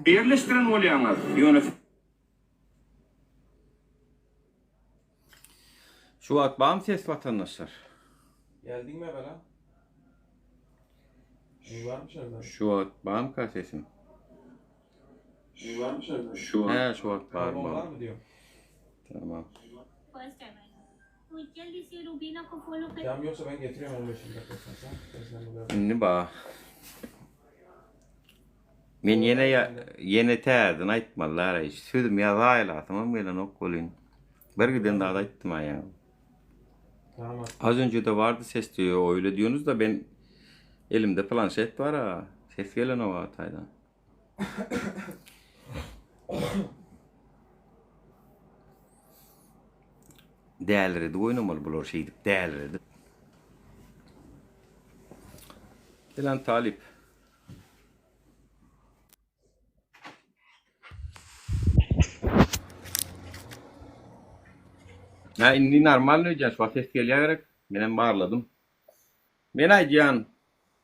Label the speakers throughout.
Speaker 1: Ýerleşdiren bolýaňyz, ýöne.
Speaker 2: Şu wagt barmy ses watandaşlar?
Speaker 3: Geldiňmi bela? Ne varmış orada?
Speaker 2: Şu wagt barmyka sesim?
Speaker 3: Ne varmış orada?
Speaker 2: Şu wagt. He şu wagt bar
Speaker 3: Karbon
Speaker 2: bar.
Speaker 3: var mı diyor.
Speaker 2: Tamam.
Speaker 4: First time I तो जल्दी से रुबीना को follow कर
Speaker 3: Cam yoksa ben getiriyorum 15 dakika sonra. Sen, sen burada.
Speaker 2: Indi ba. Men ýene ýene täzeden aýtmalylar hiç. Sözüm ýazaýlasymam gelenok welin. Bir giden zat aýtdym aýa.
Speaker 3: Tamam.
Speaker 2: Az önce de vardı ses diyor. Öyle diyorsunuz da ben elimde planşet var ha. Ses gelenok ataýdan. Däliredip oýnamaly bular şeýdip däliredip. Gelen talyp. Ha indi normal öýdýän şu ses gelýär gerek. Menem barladym. Men aýdýan,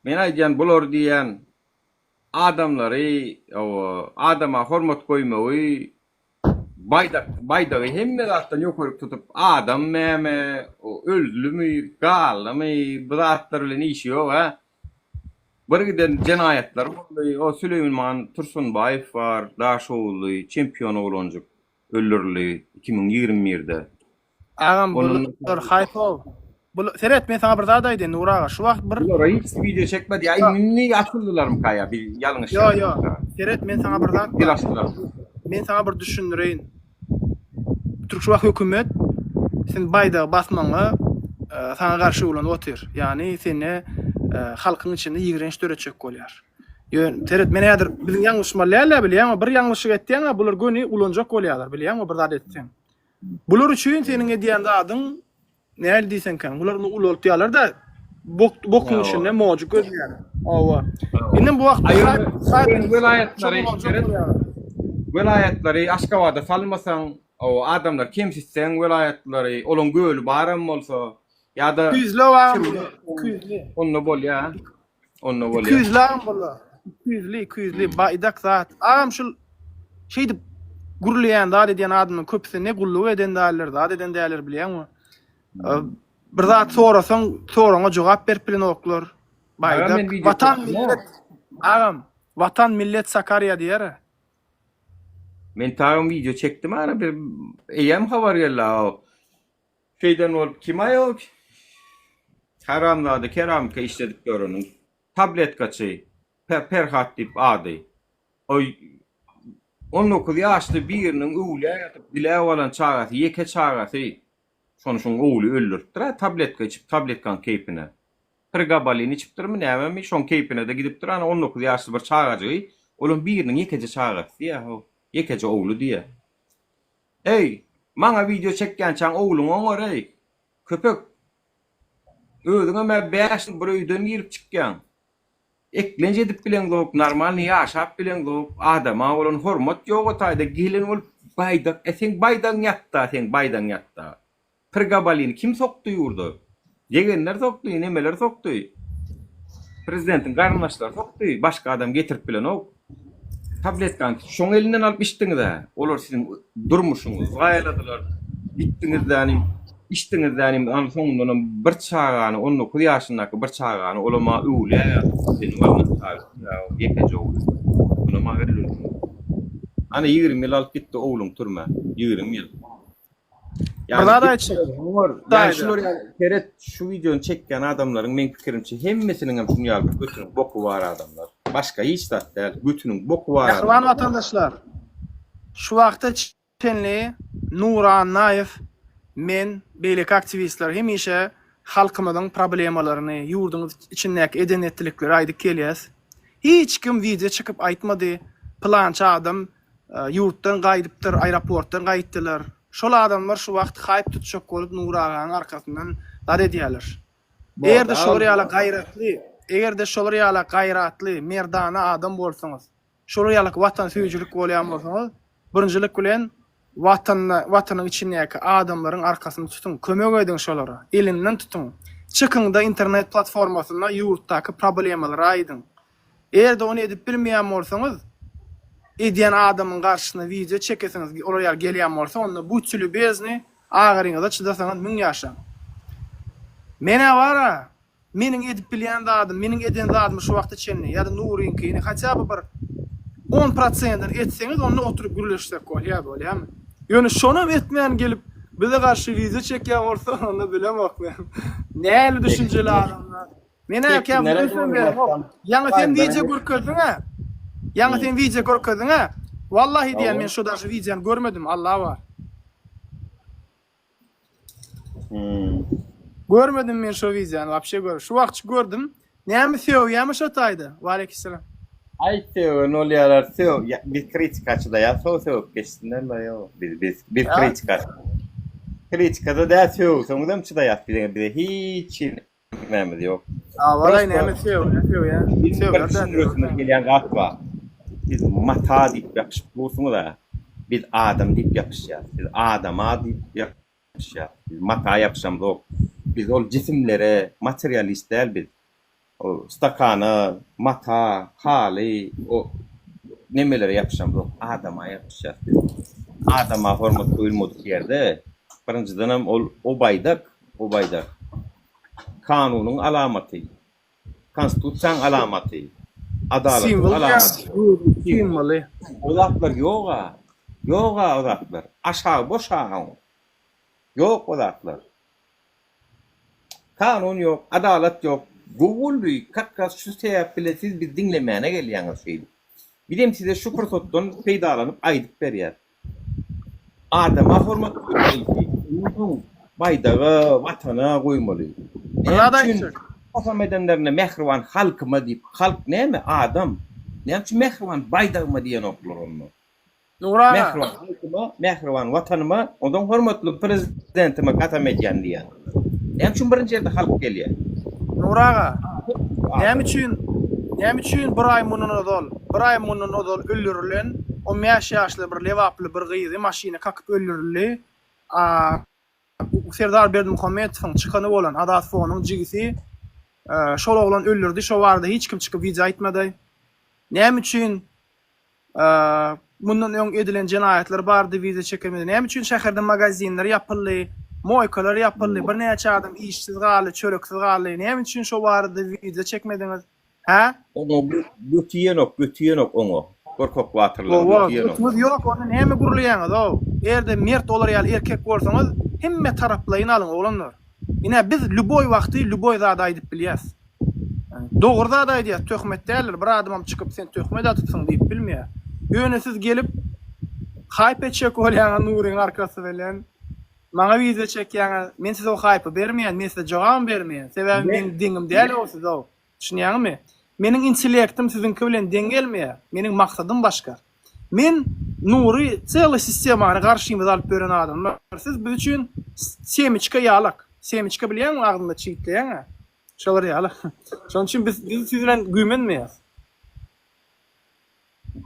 Speaker 2: men aýdýan bular diýýän adamlary, adama hormat goýmagy Baýdak, baýdagy hemme zatdan ýokaryk tutup, adam näme, öldümi, galdymy, bu zatlar bilen işi ýok, hä? Bir giden jenaýatlar boldy, o Süleýman Tursunbaýew bar, daşoguzly, çempion oglanjyk öldürildi 2021-de.
Speaker 5: Agam bular haýp-ow. Bul seret men saňa bir zat aýdaýyn Nury aga şu wagt bir
Speaker 2: Bulara hiç wideo çekmedi ýa indi açyldylarmyka ýa biz ýalňyş
Speaker 5: Ýo ýo seret men saňa bir zat
Speaker 2: Dil açdylar.
Speaker 5: Men saňa bir düşündireýin. Türk şu wagt hökümet sen baýdagy basmagyňa saňa garşy ulanyp otyr. Ýagny sende halkyň içinde ýigrenç döretjek bolýar. Ýöne seret men häzir biziň ýalňyşmaly däl-ä bilýäňmi bir ýalňyşlyk etýäň-ä bular göni ulanjak bolýarlar bilýäňmi bir zat etseň. Bular üçin seniň edýän zadyň näl diýseňkäň, bular ony ulaltýarlar-da, bok bokuň içinde mojuk gözleýärler. Hawa. Indem bu wagt
Speaker 2: welaýatlary welaýatlary Aşgabada salmasaň, hawa, adamlar kemsitseň welaýatlary, olaň göli baram bolsa ýa-da
Speaker 5: Küýzli agam, küýzli.
Speaker 2: Onda bolýar. Onda bolýar.
Speaker 5: Ikýüzli agam bular. Ikýüzli, ikýüzli, baýdak zat. Agam şul şeýdip gürleýän, zat edýän adamlaryň köpüsi ne gulluk eden däldir, zat eden däldir bilýäňmi? Bir zat sorasaň, soraňa jogap berip bilenoklar. Baýdak, watan millet. Agam, watan millet Sakarýa diýer.
Speaker 2: Men tagam wideo çekdim ara bir eýýäm habar geldi aga. Şeýden bolup kim aý o haramzada keramika işledip ýöreniň tabletkaçy Perhat diýip ady. O 19 ýaşly biriniň öwlä ýatyp diläp alan çagasy ýeke çagasy şony şoň ogly öldüripdir-ä tabletka içip tabletkanyň keýpine. Pregabalin içipdirmi nämemi şoň keýpine-de gidipdir ana 19 ýaşly bir çagajygy olam biriniň ýekeje çagasy diýýä how ýekeje ogly diýýä. Eý, maňa wideo çekýänçäň ogluňy oňar-eý, köpek! Özüňem-ä bäş ýyl bir öýden girip çykýaň. Eklenç edip bileňzok, normalnyý ýaşap bileňzok, adama bolan hormat ýok o taýda, gelen bolup baýdak, e seň baýdagyň ýatda, seň baýdagyň ýatda. Pregabalini kim sokdy ýurda? Ýegenler sokdy, nemeler sokdy. Prezidentiň garyndaşlary sokdy, başga adam getirip bilenok. Tabletkany şoň elinden alyp içdiňiz-ä. Olar siziň durmuşyňyzy zaýaladylar. Gitdiňiz-dä nim, içdiňiz-dä nim, ony soňundanam bir çagany, 19 ýaşyndaky bir çagany olam-a öwlüýä ýatyp, seniň alnan çagasyň-a, ýekeje ogly. Onam-a öldürdiňiz. Ana 20 ýyl alyp gitdi ogluň türmä. 20 ýyl.
Speaker 5: Bir zat aýtjak.
Speaker 2: Ýani şular ýaly seret şu wideony çekýän adamlaryň meň pikirimçe hemmesiniň hem şuny ýaly bir götüniň boky bar adamlar. Başga hiç zat däl. Götüniň boky bar
Speaker 5: Mähriban
Speaker 2: adamlar.
Speaker 5: watandaşlar! Şu wagta çenli Nury Annaýew, men, beýleki aktiwistler hemişe halkymyzyň problemalaryny, ýurduň içindäki eden-etdilikleri aýdyp gelýäs. Hiç kim wideo çykyp aýtmady, pylança adam Ýurtdan gaýdypdyr, aeroportdan gaýtdylar. Şol adamlar şu wagt haýp tutjak bolup Nury aganyň arkasyndan zat edýärler. Eger-de şolar ýaly gaýratly, eger-de şolar ýaly gaýratly, merdana adam bolsaňyz, şolar ýaly watansöýüjilik bolýan bolsaňyz, birinjilik bilen Watanda, Watanyň içindäki adamlaryň arkasyny tutuň, kömek ediň şolara, elinden tutuň. Çykyňda internet platformasynda ýurtdaky problemalary aýdyň. Eger-de ony edip bilmeýän bolsaňyz. edýän adamyň garşysyna wideo çekesiňiz olar ýaly gelýän bolsa onda budьte lýubezni agyryňyza çydasaňyz müň ýaşaň. Menä bara meniň edip bilýän zadym meniň eden zadymy şu wagta çenli ýa-da Nuryňkyny hatýa by bir on prosentini etseňiz onda oturyp gürleşsek bolýa bolýamy. Ýöne şonam etmän gelip bize garşy wideo çekýän bolsa onda bilemok men. Näli düşünjeli adamlar. Men erken ünsem beremok. Ýaňy sen wideo görkezdiň-ä. Ýaňy sen wideo görkezdiň-ä. Wallahi diýýän men şo daşy wideony görmedim, Allah bar. Görmedim men şo wideony, wapşe gör. Şu wagtçy gördüm. Näme sögýämi şo taýda? Waleýkissalam.
Speaker 2: Aý sögen bolýarlar sög ýa biz kritikaçyda ýa sow sögüp geçsinler la ýok biz biz biz kritikaçy. Kritikada däl sögseňizem çydaýas bize bize hiç hili Nämämiz ýok.
Speaker 5: Awaraý näme sögýä sögýä.
Speaker 2: Biziň bir düşündiresimiz gelýän zat bar. Siz mata diýip ýapyşyp dursuňyz-a. Biz adam diýip ýapyşýas. Biz adama diýip ýapyşýas. Biz mata ýapyşamzok. Biz ol jisimlere, materialist däl biz. Ol stakana, mata, haly, o nemelere ýapyşamzok. Adama ýapyşýas biz. Adama hormat goýulmadyk ýerde, birinjidenem ol o baýdak, o baýdak. Kanunyň alamaty, Konstitusiýaň alamaty, adalatyň alamaty.
Speaker 5: Simwoly.
Speaker 2: O zatlar ýog-a. Ýog-a o zatlar. Aşagy boş-a oň. Ýok o zatlar. Kanun ýok, adalat ýok. Gowy boldy, kak ras şu sebäp bile siz bizi diňlemäne gelýäňiz şeýdip. Bizem size şu pursatdan peýdalanyp aýdyp berýäs. Adama hormat goýmaly ilki. Ondan soň baýdaga, watana goýmaly. Näme üçin kasam edenlerinde mähriban halkyma diýip, halk näme, adam. Näme üçin mähriban baýdagyma diýenoklar onda?
Speaker 5: Nury aga.
Speaker 2: Mähriban halkyma, mähriban watanyma, onsoň hormatly prezidentime kasam edýän diýýär. Näme üçin birinji ýerde halk gelýär?
Speaker 5: Nury aga, näme üçin, näme üçin bir aý mundan ozal, bir aý mundan ozal öldürilen 15 ýaşly bir lebaply bir gyzy maşyna kakyp öldürildi. A Serdar Berdimuhametowyň çykany bolan Azat Fonyň jigisi şol oglan öldürdi. Şo barada hiç kim çykyp wideo aýtmady. Näme üçin Mundan öň edilen jenaýatlar bardy wideo çekilmedi. Näme üçin şäherde magazinler ýapyldy, moýkalar ýapyldy, birnäçe adam işsiz galdy, çöreksiz galdy. Näme üçin şo barada wideo çekmediňiz? Hä?
Speaker 2: Oňa göti ýenok, göti ýenok oňa. Gorkak batyrlaryň
Speaker 5: Hawa,
Speaker 2: göti ýenok.
Speaker 5: götüňiz ýok, onda näme gürleýäňiz-ow? Eger-de mert olar ýaly erkek bolsaňyz, hemme taraplaýyn alyň, oglanlar. Ine, biz lýuboý wagty lýuboý zady aýdyp bilýäs. Dogry zat aýdýas, töhmet däldir. Bir adamam çykyp sen töhmet atypsyň diýip bilmeýär. Ýöne siz gelip haýp etjek bolýaňyz Nuryň arkasy bilen. Maňa wideo çekýäňiz. Men size o haýpy bermeýän, men size jogabam bermeýän. Sebäbi meň deňim däl o siz o. Düşünýäňizmi? Meniň intellektim siziňki bilen deň gelmeýär. Meniň maksadym başga. Men Nury çely sistemany garşymyza alyp ýören adamlar. Siz biz üçin semiçka ýalak. Semiçka bilýäňmi agzyňda çigitleýäň-ä. Şolar ýaly. Şonuň üçin biz biz siz bilen güýmenmeýäs.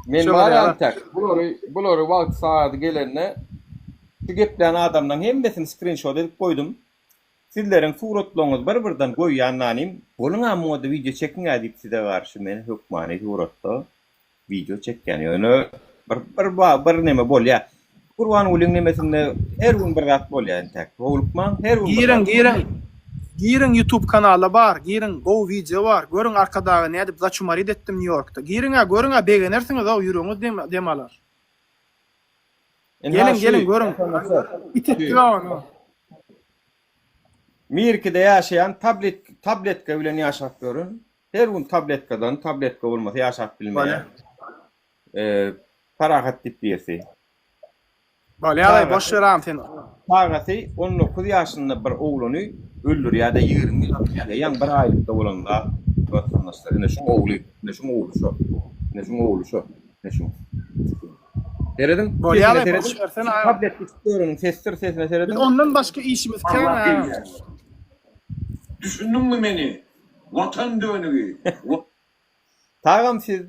Speaker 2: Men
Speaker 5: Şolar
Speaker 2: bar
Speaker 5: ýaly.
Speaker 2: entek bulary bulary wagty sagady gelende şu geplän adamlaň hemmesini skrinşot edip goýdum. Sizleriň suratlaryňyzy bir birden goýýan nanim boluňa muňada wideo çekiňä diýip size garşy men hökmany suratda Wideo çekýän ýöne bir bir bir neme bolýa. Gurbangulyň nemesinde her gün bir zat bolýa entäk. Howlukmaň her gün bir
Speaker 5: Giriň
Speaker 2: zat
Speaker 5: giriň giriň youtube kanala bar giriň gowy wideo bar görüň arkadagy nädip zaçumarit etdim Nýu Ýorkda giriňä görüňä begenersiňizow ýüregiňiz dem dem alar.
Speaker 2: Ynha
Speaker 5: Geliň
Speaker 2: şu
Speaker 5: geliň görüň it etdik ony.
Speaker 2: Mirkide ýaşaýan tablet tabletka bilen ýaşap ýörün. Her gün tabletkadan, tabletka bolmasa ýaşap bilmeýär. Parahat diýip birisi.
Speaker 5: Bolýalaý boş ber agam sen.
Speaker 2: Çagasy 19 ýaşynda bir oglany öldürýär-de 20 ýyl ýaňy bir aýlykda bolanda watandaşlar ine şuň ogly, ine şuň ogly şo. Ine şuň ogly şo. Ine şuň. Serediň.
Speaker 5: Bolýalaý boş bersene agam.
Speaker 2: Tabletka içip ýöreniň sesdir sesine serediň.
Speaker 5: Biz ondan başga işimiz kän agam.
Speaker 1: Düşündiňmi meni? Watan dönügi.
Speaker 2: Tagam siz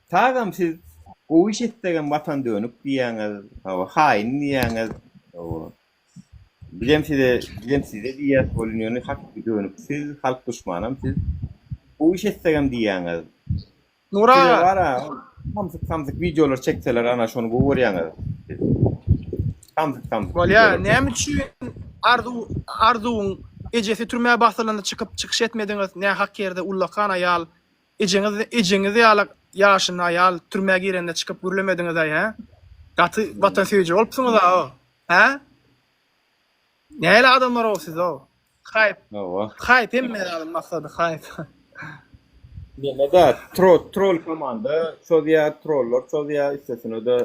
Speaker 2: Tagam siz gowy iş etsegem watan dönük diýýäňiz, hawa haýyn diýýäňiz, hawa. Bizem size bizem size diýýäs welin ýöne hakyky dönük siz, halk duşmanam siz. Gowy iş etsegem diýýäňiz.
Speaker 5: Nury
Speaker 2: Size
Speaker 5: aga.
Speaker 2: bar-a. Samsyk samsyk wideolar çekseler ana şony gowy görýäňiz. Samsyk samsyk
Speaker 5: Bolýa,
Speaker 2: wideolar.
Speaker 5: näme üçin Arzuw Arzuwyň ejesi türmä basylanda çykyp çykyş etmediňiz nähak ýerde ullakan aýal ejeňiz ejeňiz ýaly ýaşynda aýal türmä girende çykyp gürlemediňizaý hä? Gaty watansöýüji bolupsyňyza o hä? Nähili adamlar-ow siz-ow? Haýp.
Speaker 2: Hawa.
Speaker 5: Haýp hemme zadyň maksady haýp.
Speaker 2: Neme-de tro troll komanda çozýar, trollar çozýar, üstesine-de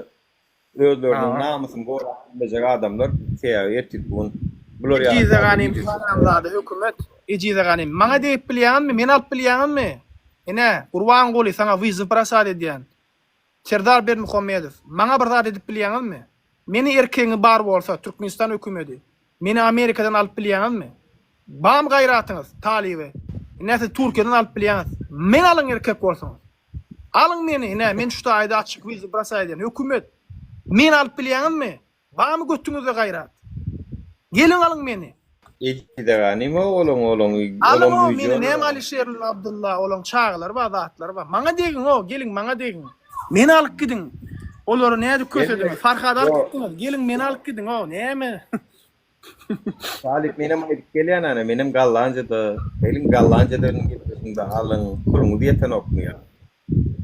Speaker 2: özleriniň namysyny gorap bilmejek adamlar sebäbi ertir bu gün bular ýaly
Speaker 5: Ejize ganym haramzada hökümet. Ejize ganym maňa degip bilýäňizmi meni alyp bilýäňizmi? Ine Gurbanguly saňa wyzow brasat edýän. Serdar Berdimuhamedow, maňa bir zat edip bilýäňizmi? Meni erkegiňiz bar bolsa, Türkmenistan hökümedi, meni Amerikadan alyp bilýäňizmi? Barmy gaýratyňyz, talyby? Ine siz Türkiýeden alyp bilýäňiz. Meni alyň erkek bolsaňyz. Alyň meni, ine men şu taýda açyk wiza brasa edýän. Hökümet, meni alyp bilýäňizmi? Barmy götüňizde gaýrat? Geliň alyň meni.
Speaker 2: Ejiz-aga nime olaň olaň
Speaker 5: Alyň
Speaker 2: olaň
Speaker 5: o
Speaker 2: güýji
Speaker 5: meni
Speaker 2: ýok.
Speaker 5: näme Alişer bilen Abdylla olaň çagalary bar zatlary bar. Maňa degiň o geliň maňa degiň. Meni alyp gidiň. Olary nädip kösediňiz? Farhady alyp gitdiňiz. Geliň meni alyp gidiň o näme?
Speaker 2: Talyp menem aýdyp gelýän ana menem Gollandiýada geliň Gollandiýada gepleşiňde alyň puluňyz ýetenokmy ýa.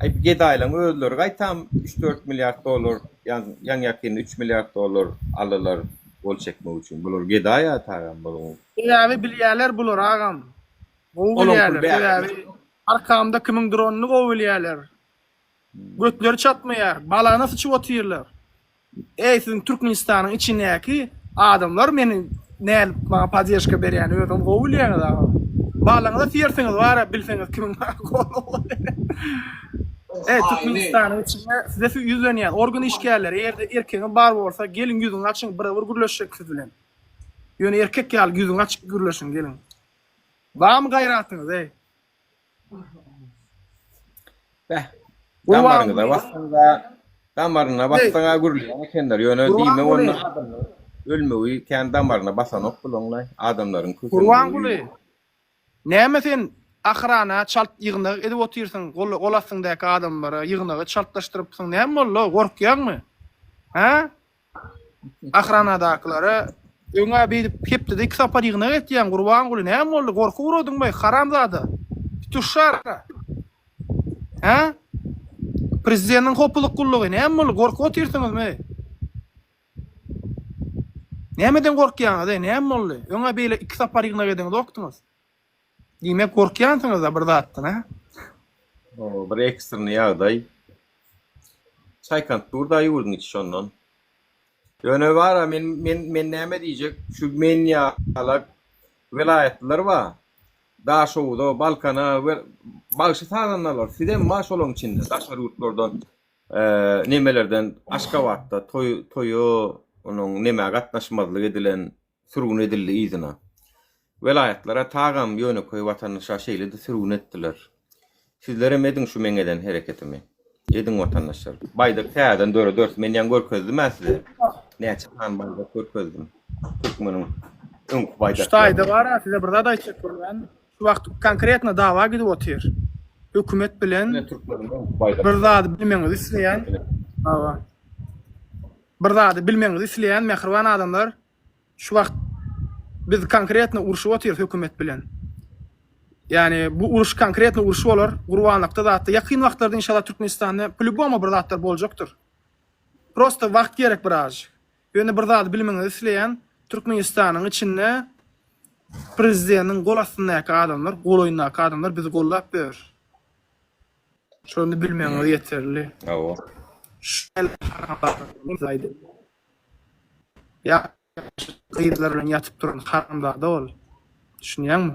Speaker 2: Aý bu gedaýlaň özleri gaýtam üç-dört milliard dollar ýaňy ýakynda üç milliard dollar aldylar gol çekmek üçin. Bular gedaý-a tagam buluň.
Speaker 5: Sebäbi bilýäler bular agam. Gowy bilýäler. Sebäbi arkamda kimiň duranyny gowy bilýäler. Götleri çatmaýar. Balana syçyp otyrlar. Eý siziň Türkmenistanyň içindäki adamlar meni nädip maňa poddežka berýäni özüňiz gowy bilýäňiz agam. Balaňyza siýersiňiz bara bilseňiz kimiň maňa goldaw Eý Türkmenistanyň içinde size ýüzlenýän organ işgärleri eger-de erkegiňiz bar bolsa geliň ýüzüňi açyň bire-bir gürleşjek siz bilen. Ýöne erkek ýaly ýüzüňi açyp gürleşiň geliň. Barmy gaýratyňyz eý.
Speaker 2: Beh. Damaryňyza bassaňyza, damaryna bassaňa gürleýän ekenler. Ýöne diýmek onda adamlaryň ölmegi kän damaryna basanok bulaňlaý. Adamlaryň kösenmegi.
Speaker 5: Gurbanguly, näme sen ahrana çalt ýygnak edip otyrsyň, gol gol astyňdaky adamlara ýygnagy çaltlaşdyrypsyň, näme boldy, gorkýaňmy? Hä? Ahranadakylara öň-ä beýdip hepdede iki sapar ýygnak etýäň Gurbanguly näme boldy gorkup ugradyňmy haramzada pituşara hä prezidentiň howpsuzlyk gullugy näme boldy gorkup otyrsyňyzmy nämeden gorkýaňyz eý näme boldy öň-ä beýle iki sapar ýygnak edeňizokdyňyz Diýmek gorkýansyňyzda bir zatdan hä?
Speaker 2: Hawa, bir ekstrny ýagdaý. Çaýkanyp dur-da ýurduň içi şondan. Ýöne bar-a men men men näme diýjek, şu men ýalak welaýatlylar bar. Daşoguza, Balkana we bagşy sazandalar sizem bar şolaň içinde daşary ýurtlardan nemelerden Aşgabatda toý toýa onuň nemä gatnaşmazlyk edilen sürgün edildi yzyna. Welaýatlara tagam ýönekeý watandaşa şeýle-de sürgün etdiler. Sizlerem ediň şu meň eden hereketimi. Ediň watandaşlar. Baýdak täzeden dörederis. Men ýaňy görkezdim-ä size. Näçe sany baýdak görkezdim. Türkmeniň öňki
Speaker 5: Şu
Speaker 2: baýdaklaryny.
Speaker 5: taýda bar-a size bir zat aýtjak bolýan. Şu wagt konkretno dawa gidip otyr. Hökümet bilen
Speaker 2: Ine türkmeniň öňki baýdaklary.
Speaker 5: bir zady bilmegiňizi isleýän. Hawa. Bir zady bilmegiňizi isleýän mähriban adamlar. Şu wagt biz konkretno urşup otyrys hökümet bilen. Ýani bu uruş konkretno uruş bolar. Gurbanlykda zatda ýakyn wagtlarda inşallah Türkmenistanda po-lýubomu bir zatlar boljakdyr. Prosta wagt gerek birazjyk. Ýöne bir zady bilmegiňizi isleýän, Türkmenistanyň içinde prezidentiň gol astyndaky adamlar, golaýyndaky adamlar bizi gollap ýör. Şony bilmegiňiz ýeterli.
Speaker 2: Hawa.
Speaker 5: Ýaş gyzlar bilen ýatyp duran haramzada ol. Düşünýäňmi?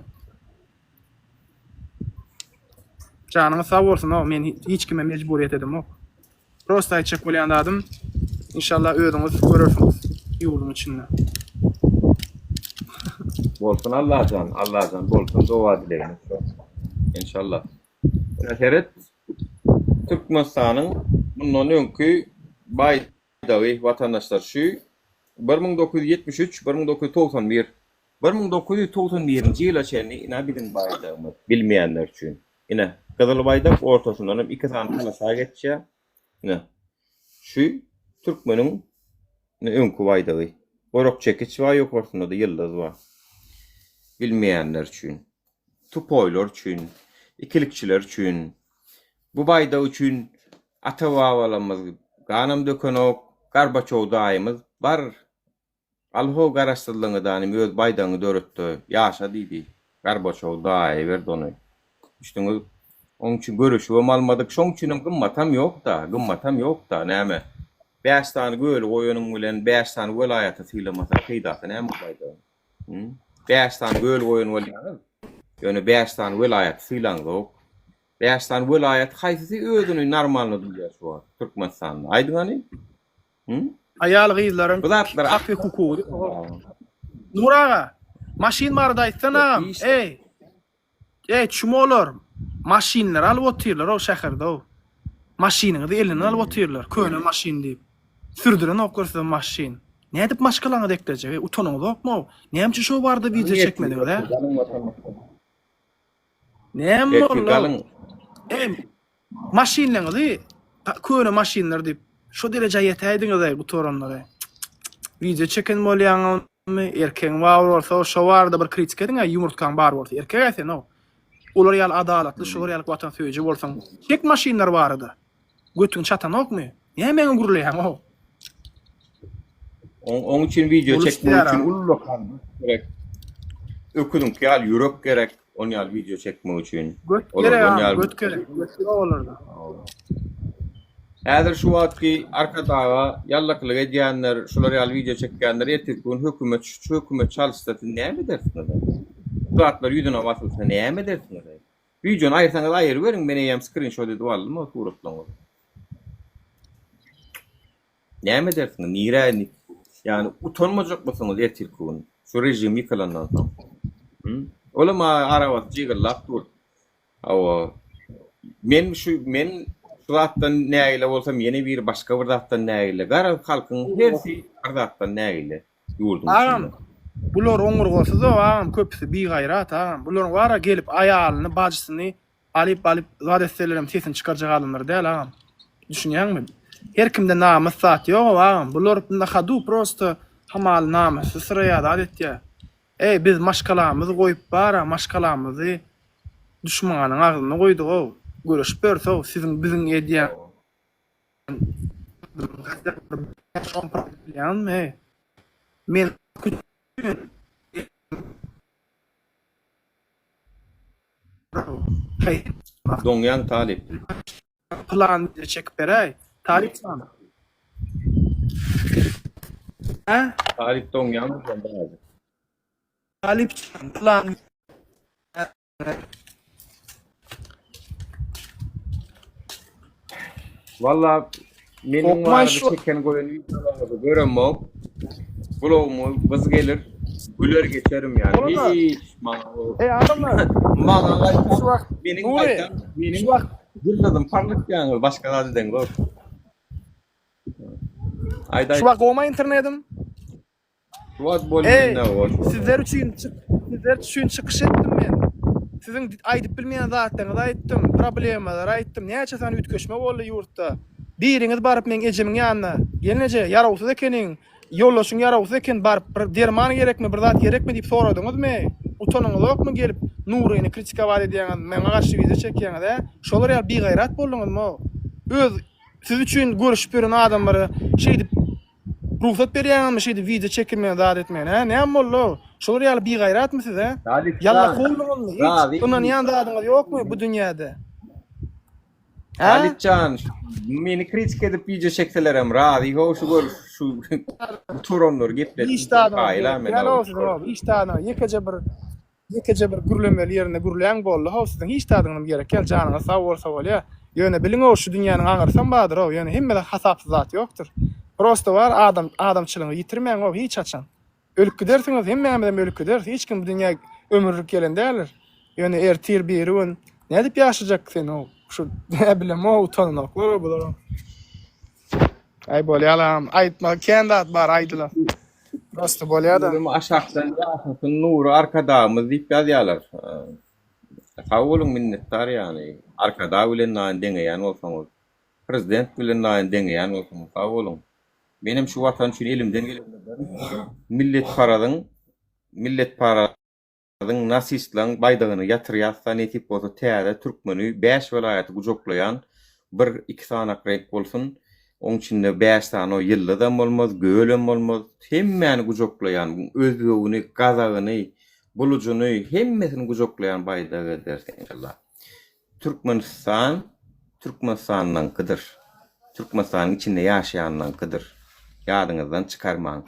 Speaker 5: Janyňyz sag bolsun, o men hiç kime mejburyýet edemok. Prosta aýtjak bolýan zadym, inşallah özüňiz görersiňiz ýurduň içinde.
Speaker 2: Bolsun Allajan, Allajan bolsun doga dilegimiz şo. Inşallah. Ine seret Türkmenistanyň mundan öňki baý Dagy watandaşlar şu 1973, 1991, 1991-nji ýyla çenli ine biziň baýdagymyz, bilmeýänler üçin. Ine, gyzyl baýdak ortasyndanam iki sany polasa geçýär. Ine. Şu türkmeniň ine öňki baýdagy. Orak çekiç bar, ýokarsynda-da ýyldyz bar. Bilmeýänler üçin. Tupoýlar üçin, ikilikçiler üçin. Bu baýdak üçin ata-babalarymyz ganam dökenok, Gorbaçow daýymyz bar Al-how garaşsyzlygyňy danym öz baýdagyňy döretde ýaşa diýdi. Gorbaçow daýy berdi ony. Düşdüňiz? Oň üçin göreşibem almadyk. Şoň üçinem gymmatam ýok-da, gymmatam ýok-da, näme? Bäş sany göli goýanyň bilen bäş sany welaýaty sylamasaň peýdasy näme bu baýdagyň? Hü? Bäş sany göl goýan bolýaňyz, ýöne bäş sany welaýaty sylaňzok. Bäş sany welaýat haýsysy özüni normalny duýýar şu wagt Türkmenistanda? Aýdyň hany?
Speaker 5: Aýal gyzlaryň
Speaker 2: Bu zatlar
Speaker 5: hak we hukugy. Nur aga, maşyn barada aýtsana agam. Eý. Eý, çumolar. Maşynlary alyp otyrlar o şäherde o. Maşynyňyzy elinden alyp otyrlar. Köne maşyn diýip. Sürdürenoklar size maşyn. Nädip maşgalaňyzy eklejek? Eý, utanyňyzokmy? Näme üçin şo barada wideo çekmediňiz, hä? Näme boldy? Eý, Maşynlaryňyzy köne maşynlar diýip şo derejä ýetäýdiňiz-aý gutaranlary. Wideo çeken bolýaňyzmy? Erkegiň bar bolsa şo barada bir kritika ediň-ä ýumurtgaň bar bolsa. Erkeg-ä sen-ow. Olar ýaly adalatly, şolar ýaly watansöýüji bolsaň, çek maşynlar barada. Götüň çatanokmy? Näme meňe gürleýäň-ow?
Speaker 2: Oň üçin wideo çekmek üçin ullakan güýç gerek. Öküziňki ýaly ýürek gerek. On ýaly wideo çekmek üçin.
Speaker 5: Göt gerek agam, göt gerek. Göt ýok olarda.
Speaker 2: Häzir şu wagtky Arkadaga ýallakylyk edýänler, şular ýaly wideo çekýänler ertirki gün hökümet şu hökümet çalyşsa siz näme edersiňiz? Bu zatlar ýüzüne basylsa näme edersiňiz? Wideony aýyrsaňyz aýyryberiň, men eýýäm skrinşot edip aldym o suratlaryňyzy. Näme edersiňiz? Nirä ýani utanmajakmysyňyz ertirki gün şu režim ýykylandan soň? Hü? Olam arabasy jygyllap dur. Hawa. Men şu men şu zatdan nägile bolsam ýene biri başga bir zatdan nägile. Garaz halkyň hersi bir zatdan nägile ýurduň
Speaker 5: Agam,
Speaker 2: içinde.
Speaker 5: bular oňurgasyz-ow agam, köpüsi bigaýrat agam. Bularyň bara gelip aýalyny, bajysyny Alyp alyp zat etselerem sesini çykarjak adamlar däl agam. Düşünýäňmi? Her kimde namys zat ýogow agam. Bular na hadu prosto hamaly namysly syraýa zat etýä. Eý biz maşgalamyzy goýup bara maşgalamyzy duşmanyň agzynda goýdugow. Göreşip ýörüsow siziň biziň edýän bilýäňmi eý. Men
Speaker 2: Doňýaň talyp.
Speaker 5: Plan video çekip beräý. Talyp jan. Hä?
Speaker 2: Talyp doňýaň sen birazjyk.
Speaker 5: Talyp jan plan
Speaker 2: Valla meniň
Speaker 5: Okman
Speaker 2: barada
Speaker 5: şu-
Speaker 2: çeken goýan wideolaryňyzy göremok. Gulagyma gyz gelir, güler geçerim ýani.
Speaker 5: Ola-da.
Speaker 2: Hiç maňa o-
Speaker 5: Ey adamlar
Speaker 2: Maňa gaýtam,
Speaker 5: şu wagt
Speaker 2: meniň
Speaker 5: Nuri,
Speaker 2: gaýtam, meniň
Speaker 5: şu wagt
Speaker 2: ýyldyzym parlatýaňyz, başga zat edeňzok. Aýdaý.
Speaker 5: şu wagt gowma internetim? Eý, sizler üçin sizler üçin çykyş etdim men. Siziň aýdyp bilmeýän zatlaryňyzy aýtdym, problemalary aýtdym. Näçe sany üýtgeşme boldy ýurtda. Biriňiz baryp meň ejemiň ýanyna, Gelneje, ýarawsyz ekeniň, ýoldaşyň ýarawsyz eken, baryp bir derman gerekmi, bir zat gerekmi diýip soradyňyzmy? Utanyňyzokmy gelip Nuryny kritikowat edýäňiz, maňa garşy wideo çekýäňiz, hä? Şolar ýaly bigaýrat bolduňyzmy? Öz siz üçin göreşip ýören adamlara şeýdip Rugsat berýäňizmi şeýdip wideo çekilmegine zat etmegine hä näme boldy şolar ýaly bigaýratmy siz hä ýalla kowduňyzmy hiç ynanýan zadyňyz ýokmy bu dünýäde
Speaker 2: hä Talypjan meni kritika edip wideo çekselerem razy how şu gör şu turanlary gepletip hiç zadyňyz
Speaker 5: hiç zadyňyz ýekeje bir Ýekeje bir gürlemeli ýerinde gürläň boldy how siziň hiç zadyňyzam gerek däl janyňyz sag bolsa bolýa ýöne biliňow şu dünýäniň aňyrsam bardyrow ýöne hemme zat hasapsyz zat ýokdur prosto bar adam adamçylygyňyzy ýitirmäňow hiç haçan ölüp gidersiňiz hemmämizem ölüp gideris hiç kim bu dünýä ömürlik gelen däldir ýöne ertir biri gün nädip ýaşajak sen how şu näbilemow utananoklar bular Aý bolýalam aýtma kän zat bar aýdylan. Prosta bolýada.
Speaker 2: Nury aşakdan ýaşasyn Nury Arkadagymyz diýip ýazýalar. Sag boluň minnetdar ýany Arkadag bilen nany deňeýän bolsaňyz. Prezident bilen naýyn deňeýän bolsaňyz sag boluň. Menem şu watan üçin elimden gelenini ederin. Milletparazyň milletparazyň nasistlaň baýdagyny ýatyrýasda nesip bolsa täze türkmeni bäş welaýaty gujaklaýan bir iki sanak reňk bolsun oň içinde bäş sany o ýyldyzam bolmaz gölem bolmaz hemmäni gujaklaýan özbegini gazagyny bulujyny hemmesini gujaklaýan baýdak ederis enşallah. Türkmenistan Türkmenistanlyňkydyr. Türkmenistanyň içinde ýaşaýanlaňkydyr. Ýadyňyzdan çykarmaň.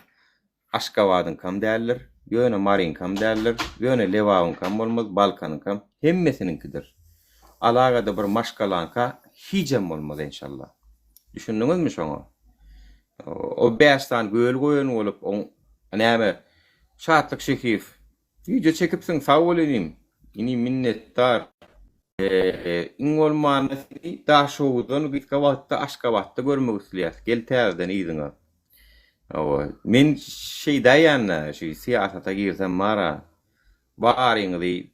Speaker 2: Aşgabadyňkam däldir, ýöne Maryňkam däldir, ýöne Lebabyňkam bolmaz, Balkanyňkam, hemmesiniňkidir. Alagada bir maşgalaňka hijem bolmaz enşalla. Düşündiňizmi şoňa? O bäş sany göl goýan bolup, oň näme Şatlyk Şehiýew Wideo çekipsiň sag bol inim. Inim minnetdar. Iň bolmanda seni Daşoguzdan gysga wagtda Aşgabatda görmek isleýäs. Gel täzeden yzyňa. Hawa. Men şeýdäýende şu syýasata girsem bara baryňyzy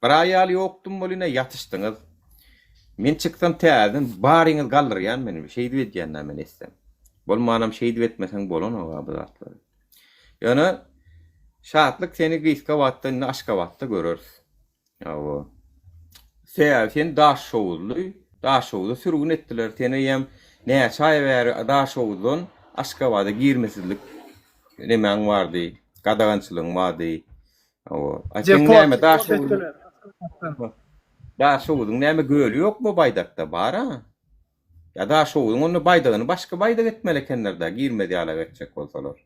Speaker 2: bir aý ýaly ýokdum welin-ä ýatyşdyňyz. Men çyksam täzeden baryňyzy galdyrýan men. Şeýdip edýän-dä men etsem. Bolmanam şeýdip etmeseň bolanok-a bu zatlary. Ýöne Şatlyk seni gysga wagtda indi Aşgabatda göreris. Hawa. Sebäbi sen Daşhowuzly, Daşhowuza sürgün etdiler. Seni eýýäm näçe aý bäri Daşhowuzdan Aşgabada girmesizlik nemäň bardy, gadagançylygyň bardy. Hawa. A seň näme Daşhowuz Daşhowuzyň näme göli ýokmy baýdakda? Bar-a. Ýa Daşoguzyň onda baýdagyny başga baýdak etmeli ekenler-dä, girmez ýalak etjek bolsalar.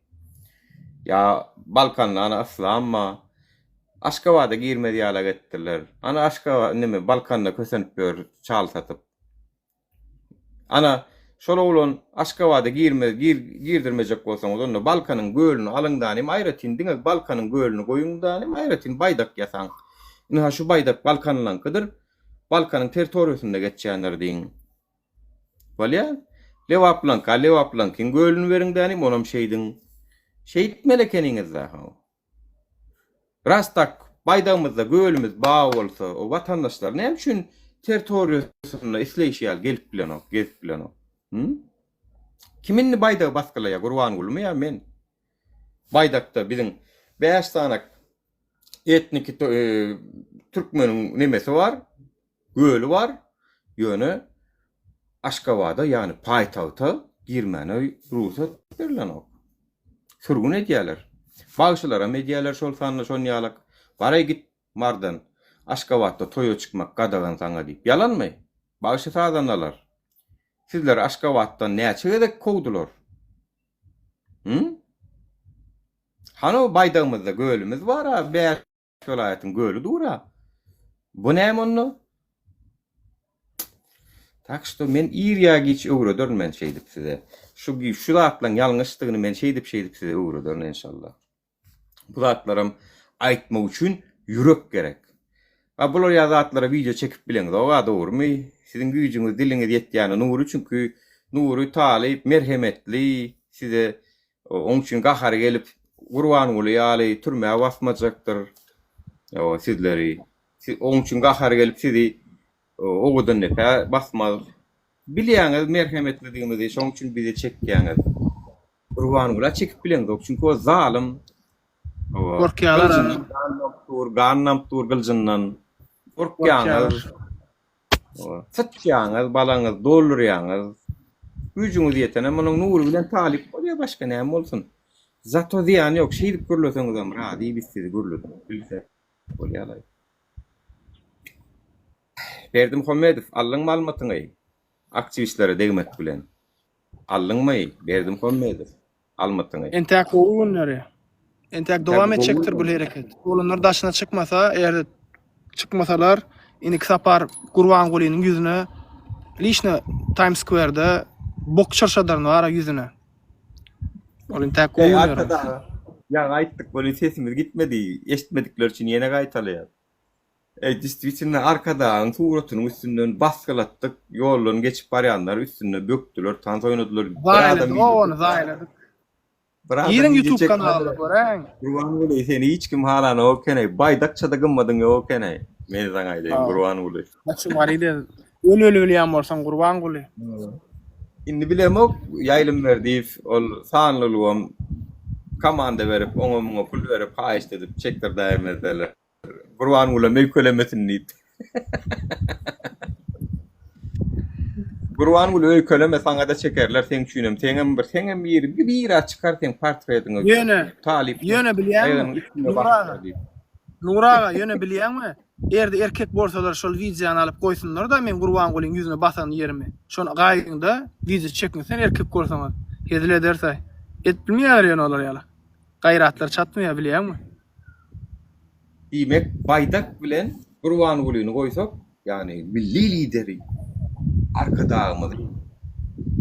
Speaker 2: Ýa Balkanda ana Yslam bar. Aşgabada girmez ýalak etdiler. Ana Aşgabat neme Balkanda kösenip ýör çal satyp. Ana şol oglan Aşgabada girmez gir girdirmejek bolsaňyz onda Balkanyň gölüni alyň-da nim aýratyn diňe Balkanyň gölüni goýuň-da nim aýratyn baýdak ýasaň. Ynha şu baýdak Balkanlaňkydyr. Balkanyň territoriýasynda geçýändir diýiň. Bolýa. Lebaplaňka Lebaplaňkyň gölüni beriň dänim, onam şeýdiň. Şeýtmeli ekeniňiz-dä how. Ras tak, baýdagymyzda gölümiz bar bolsa, o watandaşlar näme üçin territoriýasynda isleýşi ýaly gelip bilenok, gezip bilenok? Hü? Kim indi baýdagy basgylaýar, Gurbangulymy ýa men? Baýdakda biziň bäş sany etniki türkmeniň nemesi bar, göli bar. Ýöne Aşgabada, ýagny paýtagta girmäne rugsat berlenok. Sürgün edýärler. Bagşylaram edýärler şol sanda şon ýalak. Baraý git Mardan, Aşgabatda toýa çykmak gadagan saňa diýip. Ýalanmy? Bagşy-sazandalar, sizleri Aşgabatdan näçe gezek kowdular? Hü? Hany o baýdagymyzda gölümiz bar-a, bäş welaýatyň göli dur-a. Bu näme onda? Tak şto men ir ýa giç öwrederin men şeýdip size. Şu şu zatlaryň ýalňyşdygyny men şeýdip-şeýdip size öwrederin enşalla. Bu zatlaram aýtmak üçin ýürek gerek. A bular ýaly zatlara wideo çekip bileňzog-a dogrymy? Siziň güýjüňiz diliňiz ýetýäni Nury çünki Nury talyp merhemetli size oň üçin gahary gelip Gurbanguly ýaly türmä basmajakdyr sizleri oň üçin gahary gelip sizi Owadandepä basmaz. Bilýäňiz merhemetlidigimizi şoň üçin bizi çekýäňiz. Gurbangula çekip bileňzok çünki o zalym.
Speaker 5: Gorkýalar.
Speaker 2: Gyljyndan gan damyp dur, gan damyp dur gyljyndan. Gorkýaňyz. Syçýaňyz, balaňyzy doldurýaňyz. Güýjüňiz ýetene munuň Nury bilen talyp bolýar başga näme bolsun. Zato zyýany ýok şeýdip gürleseňizem razy biz sizi gürledip bilsek bolýalaý. Berdimuhamedow aldyňmy almatyňy aktiwistlere degmek bilen. Aldyňmy Berdimuhamedow almatyňy.
Speaker 5: Entäk gowy günleri. Entäk dowam etjekdir bu hereket. Oglanlar daşyna çykmasa, eger çykmasalar, indiki sapar Gurbangulynyň ýüzüne liçno Times Square-de bok çyrşadaryn bara ýüzüne. Ol entäk gowy günleri.
Speaker 2: Ýaňy aýtdyk welin sesimiz gitmedi. Eşitmedikler üçin ýene gaýtalaýas. Eý, distwitelno Arkadagyň suratynyň üstünden basgylatdyk, ýoldan geçip barýanlar üstünde bökdüler, tans oýnadylar.
Speaker 5: Zaýaladyk ony, zaýaladyk. Giriň YouTube kanalyna göräýiň.
Speaker 2: Gurbanguly seni hiç kim halanok ekeneý, baýdakçada gymmadyň ýok ekeneý. Men saňa aýdaýyn Gurbanguly.
Speaker 5: Naçe Maryda. Öl öl bilýän bolsaň Gurbanguly.
Speaker 2: Indi bilemok Ýaýlym Berdiýew ol sanly ulgam komanda berip oňa muňa pul berip haýyşt edip çekdirdäýmezler. Gurbangulam öýkelemesin diýip. Gurbanguly öýkeleme saňada çekerler seň üçinem seňem bir seňem biri bir bira çykar seň portretiňe.
Speaker 5: Ýöne
Speaker 2: Talyp
Speaker 5: ýöne bilýäňmi?
Speaker 2: aýagynyň üstünde
Speaker 5: Nur
Speaker 2: basypdyr
Speaker 5: aga.
Speaker 2: diýip.
Speaker 5: Nur aga ýöne bilýäňmi? Erde erkek bolsalar şol wideony alyp goýsunlar-da meň Gurbangulyň ýüzüne basan ýerimi. Şony gaýyňda wideo çekiň sen erkek bolsaňyz. Hezil edersaý. Edip bilmeýärler ýöne olar ýaly. Gaýratlary çatmaýar bilýäňmi?
Speaker 2: Diýmek, baýdak bilen Gurbangulyny goýsak, ýagny milli Lideri Arkadagymyzy,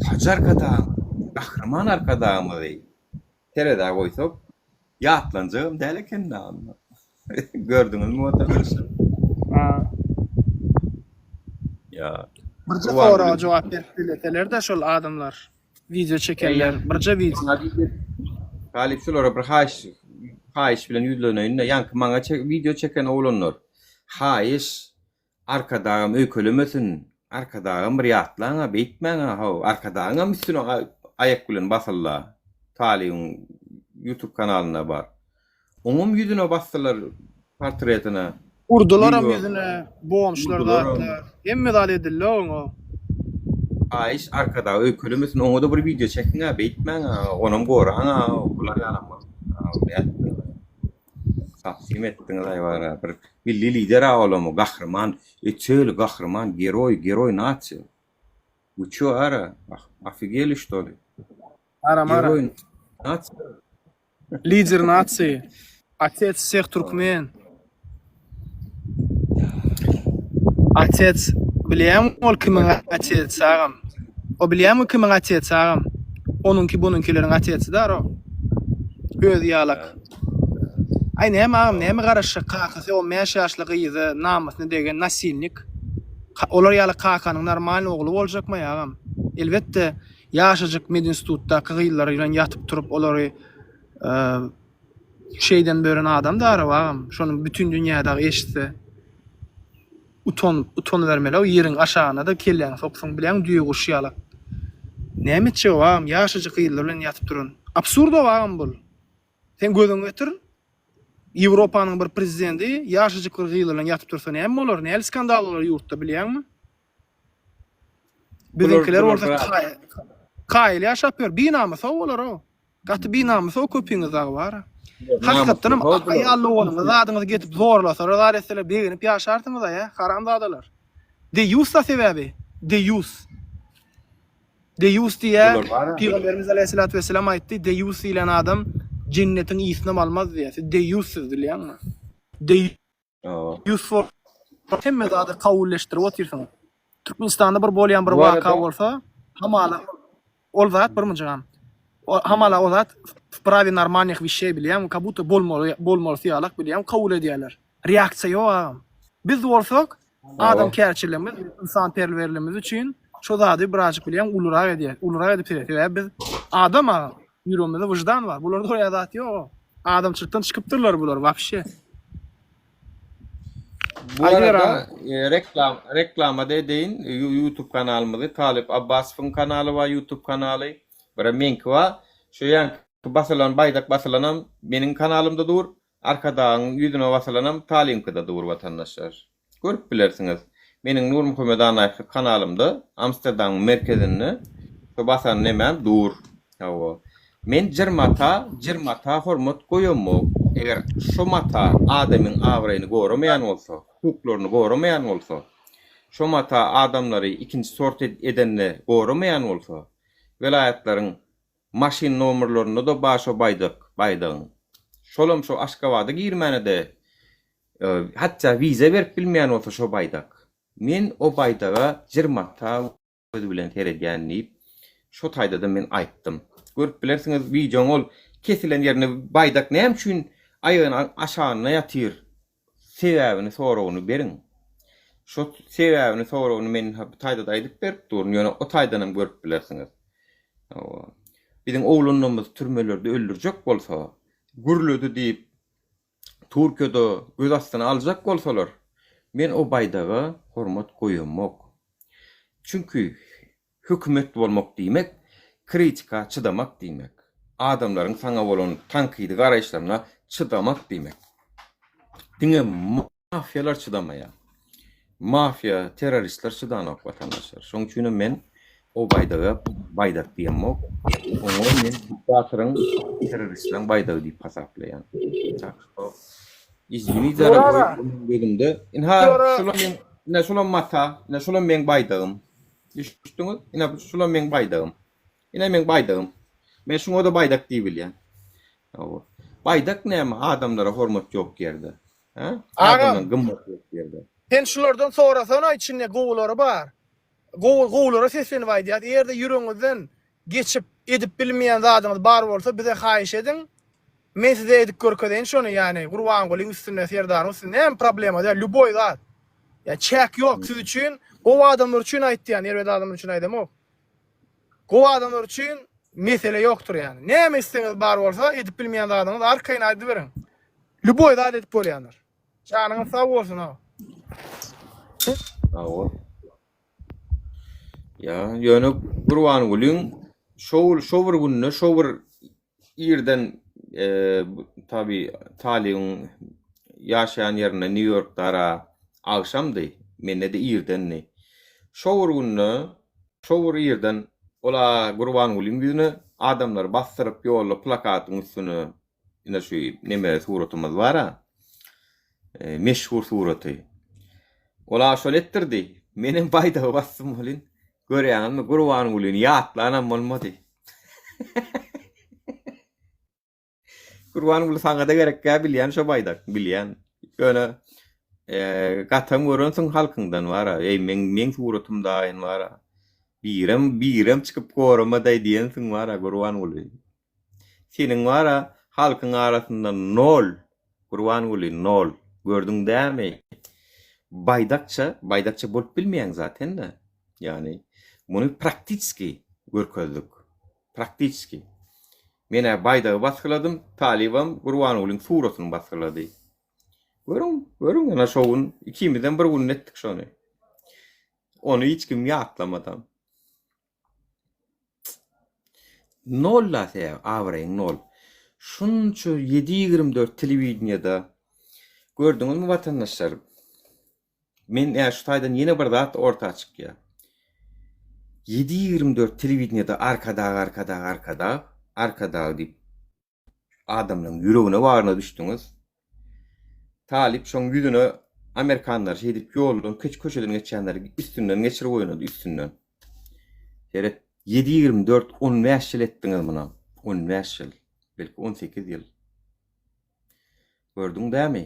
Speaker 2: Hajy Arkadagymyzy, Gahryman Arkadagymyzy terezä goýsak, ýatlanjagam däl eken-dä onda. Gördüňizmi watandaşlar? Ýa.
Speaker 5: Birje soraga jogap berip bileseler-de şol adamlar. Wideo çekenler birje wideo.
Speaker 2: Talyp şulara bir haýyş haýyş bilen ýüzleneýin-de, ýaňky maňa wideo çeken oglanlar, haýyş, Arkadagam öýkelemesin, Arkadagam bir ýatlaň-a, beýtmäň-a, how, Arkadagyňam üstüne aýak bilen basyldy-a, Talybyň ýutub kanalynda bar. Oňam ýüzüne basdylar portretine.
Speaker 5: Urdularam ýüzüne bomşlar zatlar. Hemme zat edildi oňa.
Speaker 2: Haýyş Arkadag öýkelemesin oňada bir wideo çekiňä beýtmäňä onam goraňa bular ýalam Sapsim etdiňiz aý bara bir milli lider a olamy gahryman öteli gahryman geroý geroý nasiýa Вы ço ara ofigeli ştoly
Speaker 5: Aram ara.
Speaker 2: Geroý nasiýa.
Speaker 5: Lider nasiýi. Otec wseh türkmen. Otec bilýäňmi ol kimiň otec agam. O bilýäňmi kimiň otec agam. Onuňky bunuňkileriň oteci dar o. Özi ýalak. Aý näme agam näme garaşjak kakasy 15 ýaşly gyza namysyna degen nasilnik. Olar ýaly kakanyň normalny ogly boljakmy agam. Elbetde Ýaşajyk medinstitutdaky gyzlar bilen ýatyp turup olary şeýden bören adam da arap agam. Şony bütin dünýä dagy eşitse utan utanybermeli o ýeriň aşagyna da kelläňi soksaň bilýäň düýe guş ýalak. Näme etjek o agam ýaşajyk gyzlar bilen ýatyp duran. Absurd o agam bul. Sen gözüňi getir Ýewropanyň bir prezidenti ýaşajyk bir gyzlar bilen ýatyp dursa näme bolar näli skandal bolar ýurtda bilýäňmi? Biziňkiler bolsa kaýyl ýaşap ýör. Binamys-ow olar-ow. Gaty binamys-ow köpüňiz dagy bar. Hakykatdan hem aýal doganyňyzy zadyňyzy getip zorlasalar, zar etseler begenip ýaşarsyňyz-a, ýa, haramzadalar. Deýýus-da sebäbi. Deýýus. Deýýus diýýär, Pygamberimiz aleýhissalatu wesselam aýtdy, deýýus diýlen adam jennetiň ysynam almaz diýýär. Siz deýýus siz bilýäňmi? Deýýus. Ýus bolup hemme zady kabulleşdirip otyrsyň. Türkmenistanda bir bolýan bir waka bolsa, hamala ol zat bir mynjygam. Hamala o zat w prawie normalnych wişşeý bilýäňmi, ka budto bolmaly bolmalysy ýalak bilýäňmi, kabul edýärler. Reaksiýa ýok agam. Biz bolsak adamkärçiligimiz, ynsanperwerligimiz üçin şo zady birazjyk bilýäňmi ulurak edýäs, ulurak edip seredýäs. Sebäbi biz adam agam. Ýüregimizde wyždan bar. Bularda oýa zat ýok. Adamçylykdan çykypdyrlar bular wapşe.
Speaker 2: Bu arada e, reklam reklama da edeýin. YouTube kanalymyzy Talyp Abbasowyň kanaly bar, YouTube kanaly. Bir meňki bar. Şu ýanky basylan baýdak basylanam meniň kanalymda dur. Arkadagyň ýüzüne basylanam Talyňkyda dur watandaşlar. Görüp bilersiňiz. Meniň Nurmuhammet Annaýew kanalymda Amsterdamyň merkezinde şu basan nemem dur. Hawa. Men jyr mata, jyr mata hormat goýamok. Eger şo mata adamyň abraýyny goramaýan bolsa, hukuklaryny goramaýan bolsa, şo mata adamlary ikinji sort edende goramaýan bolsa, welaýatlaryň maşyn nomerlerinde-de bar şo baýdak, baýdagyň. Şolam şo Aşgabada girmäne-de Hatda wiza berip bilmeýän bolsa şo baýdak. Men o baýdaga jyrmata gözi bilen seredýän diýip, şo taýda-da men aýtdym. Görüp bilersiňiz wideoň ol kesilen ýerinde baýdak näme üçin aýagynyň aşagynda ýatyr? Sebäbini soragyny beriň. Şo sebäbini soragyny men bu taýda-da aýdyp berip durun, ýöne o taýdanam görüp bilersiňiz. Hawa. Biziň oglanlarymyzy türmelerde öldürjek bolsa, gürledi diýip Türkiýede göz astyna aljak bolsalar, men o baýdaga hormat goýamok. Çünki hökümet bolmak diýmek, kritika çydamak diýmek. Adamlaryň saňa bolan tankydy garaýyşlaryna çydamak diýmek. Diňe mafiýalar çydamaýar. Mafiýa, terroristler çydanok watandaşlar. Şonuň üçinem men o baýdaga baýdak diýemok. Oňa men diktatoryň, terroristleriň baýdagy diýip hasaplaýan. Tak şto izwini dorogoý bu meň gözümde. Inha şulam meň, ine şulam mata, ine şulam meň baýdagym. Düşdüňiz? Ine şulam meň baýdagym. Ine meň baýdagym. Men şuňa-da baýdak diýibilýän. Hawa. Baýdak näme adamlara hormat ýok ýerde. Hä?
Speaker 5: Agam.
Speaker 2: Adamdan gymmat ýok ýerde.
Speaker 5: Sen şulardan sorasana içinde gowulary bar. Gowy gowulara seslenip aýdýas. Eger-de ýüregiňizden geçip edip bilmeýän zadyňyz bar bolsa bize haýyş ediň. Men size edip görkezeýin şony ýagny Gurbangulyň üstünde Serdaryň üstünde näme problema däl lýuboý zat. Ýa çäk ýok siz üçin gowy adamlar üçin aýtýan erbet adamlar üçin aýdamok. Gowy adamlar üçin mesele ýokdur ýagny. Näme islegiňiz bar bolsa edip bilmeýän zadyňyz arkaýyn aýdyberiň. Lýuboý zat edip bolýandyr. Janyňyz sag bolsun aga.
Speaker 2: Sag bol. Ýa ýöne Gurbangulyň şo şo bir günde şo bir irden e, tabi Talybyň ýaşaýan ýerinde Nýu Ýorkda ara agşamdy, mende-de irdendi. Şo bir günde şo bir irden ol-a Gurbangulyň ýüzüne adamlary basdyryp ýolda plakatyň üstüne Ine şu neme suratymyz bar-a. Meşhur suraty. Ol-a şony etdirdi. Menem baýdagy basdym welin, görýäňizmi, Gurbangulyny ýatlanam bolmady. Gurbanguly saňa-da gerekkä bilýän şo baýdak, bilýän. Ýöne gatam görensiň halkyňdan bar-a. Eý, meň meň suratym daýyn bar-a. Birem, birem çykyp gorama-daý diýensiň bar-a, Gurbanguly. Seniň bara halkyň arasynda nol Gurbanguly nol gördüň dämi baýdakça baýdakça bolup bilmeýäň zatenda ýagny muny praktiçki görkezdik praktiçki menä baýdagy basgyladym talybam Gurbangulyň suratyny basgylady görüň görüň ýa şo gün ikimizem bir günde etdik şony ony hiç kim ýatlamadam. Nol-la sebäbi abraýyň nol. Şunça 7-24 telewideniýada gördüňizmi watandaşlar? Men ä şu taýdan ýene bir zat orta çykýar. 7-24 telewideniýada Arkadag Arkadag Arkadag Arkadag diýip Adamlaryň ýüregine bagryna düşdüňiz. Talyp şoň ýüzüne amerikanlar şeýdip ýoldan köç köçeden geçýänleri üstünden geçirip oýnady üstünden. Seret ýedi 24 15 ýyl etdiňiz muny. 15 ýyl. Belki 18 ýyl. Gördüň dämi?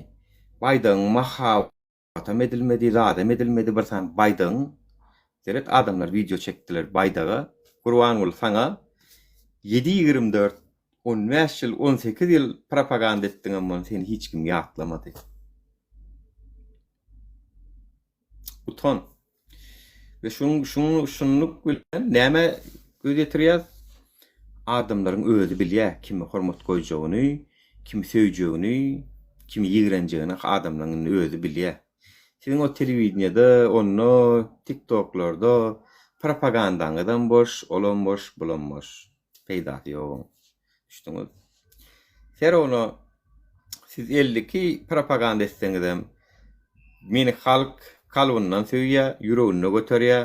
Speaker 2: Baýdagyň maha Atam edilmedi, zadam edilmedi bir sany baýdagyň seret adamlar wideo çekdiler baýdaga Gurbanguly saňa ýedi 24 15 ýyl 18 ýyl propaganda etdiňem muny seni hiç kim ýatlamady. Utan. We şuň şuň şunluk bilen näme göz ýetirýäs? Adamlaryň özi bilýär kime hormat goýjagyny, kimi söýjegini, kimi ýigrenjegini adamlaryň indi özi bilýär. Siziň o telewideniýede, onda, tiktoklarda propagandaňyzam boş, olam boş, bulam boş. Peýdasy ýok oň. Düşdüňiz? Ser ona siz 52 propaganda etseňizem meni halk kalbyndan söýýä, ýüreginde göterýä,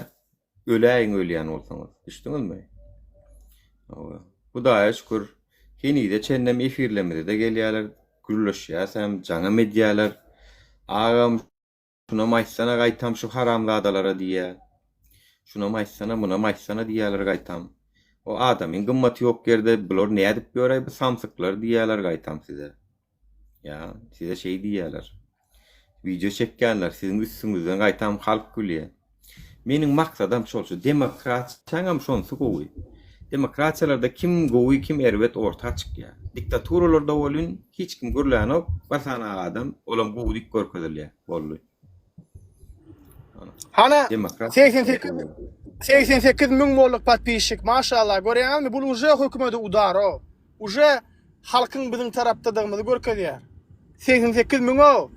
Speaker 2: öläýiň ölýän bolsaňyz. Düşdüňizmi? Hawa. Hudaýa şükür, henize çenlem efirlerimize-de gelýärler, gürleşýäsem, jaňam edýärler. Agam Şunam aýtsana gaýtam şu haramzadalara diýýä. Şunam aýtsana, munam aýtsana diýýäler gaýtam. O adamyň gymmaty ýok ýerde bular nädip ýöräý bu samsyklar diýýäler gaýtam size. Ýa, size şeý diýýäler. Wideo çekýänler siziň üstüňizden gaýtam halk gülýä. Meniň maksadam şol şu demokratiýaňam şonsy gowy. Demokratiýalarda kim gowy kim erbet orta çykýar. Diktaturalarda welin hiç kim gürlänok bir sany adam olam gowy diýip görkezilýär. Boldy.
Speaker 5: Hana 88 88 müň bolduk podpisçik maşallah görýäňizmi bul uje hökümede udaro. Uje halkyň biziň tarapdadygymyzy görkezýär. 88 müň o.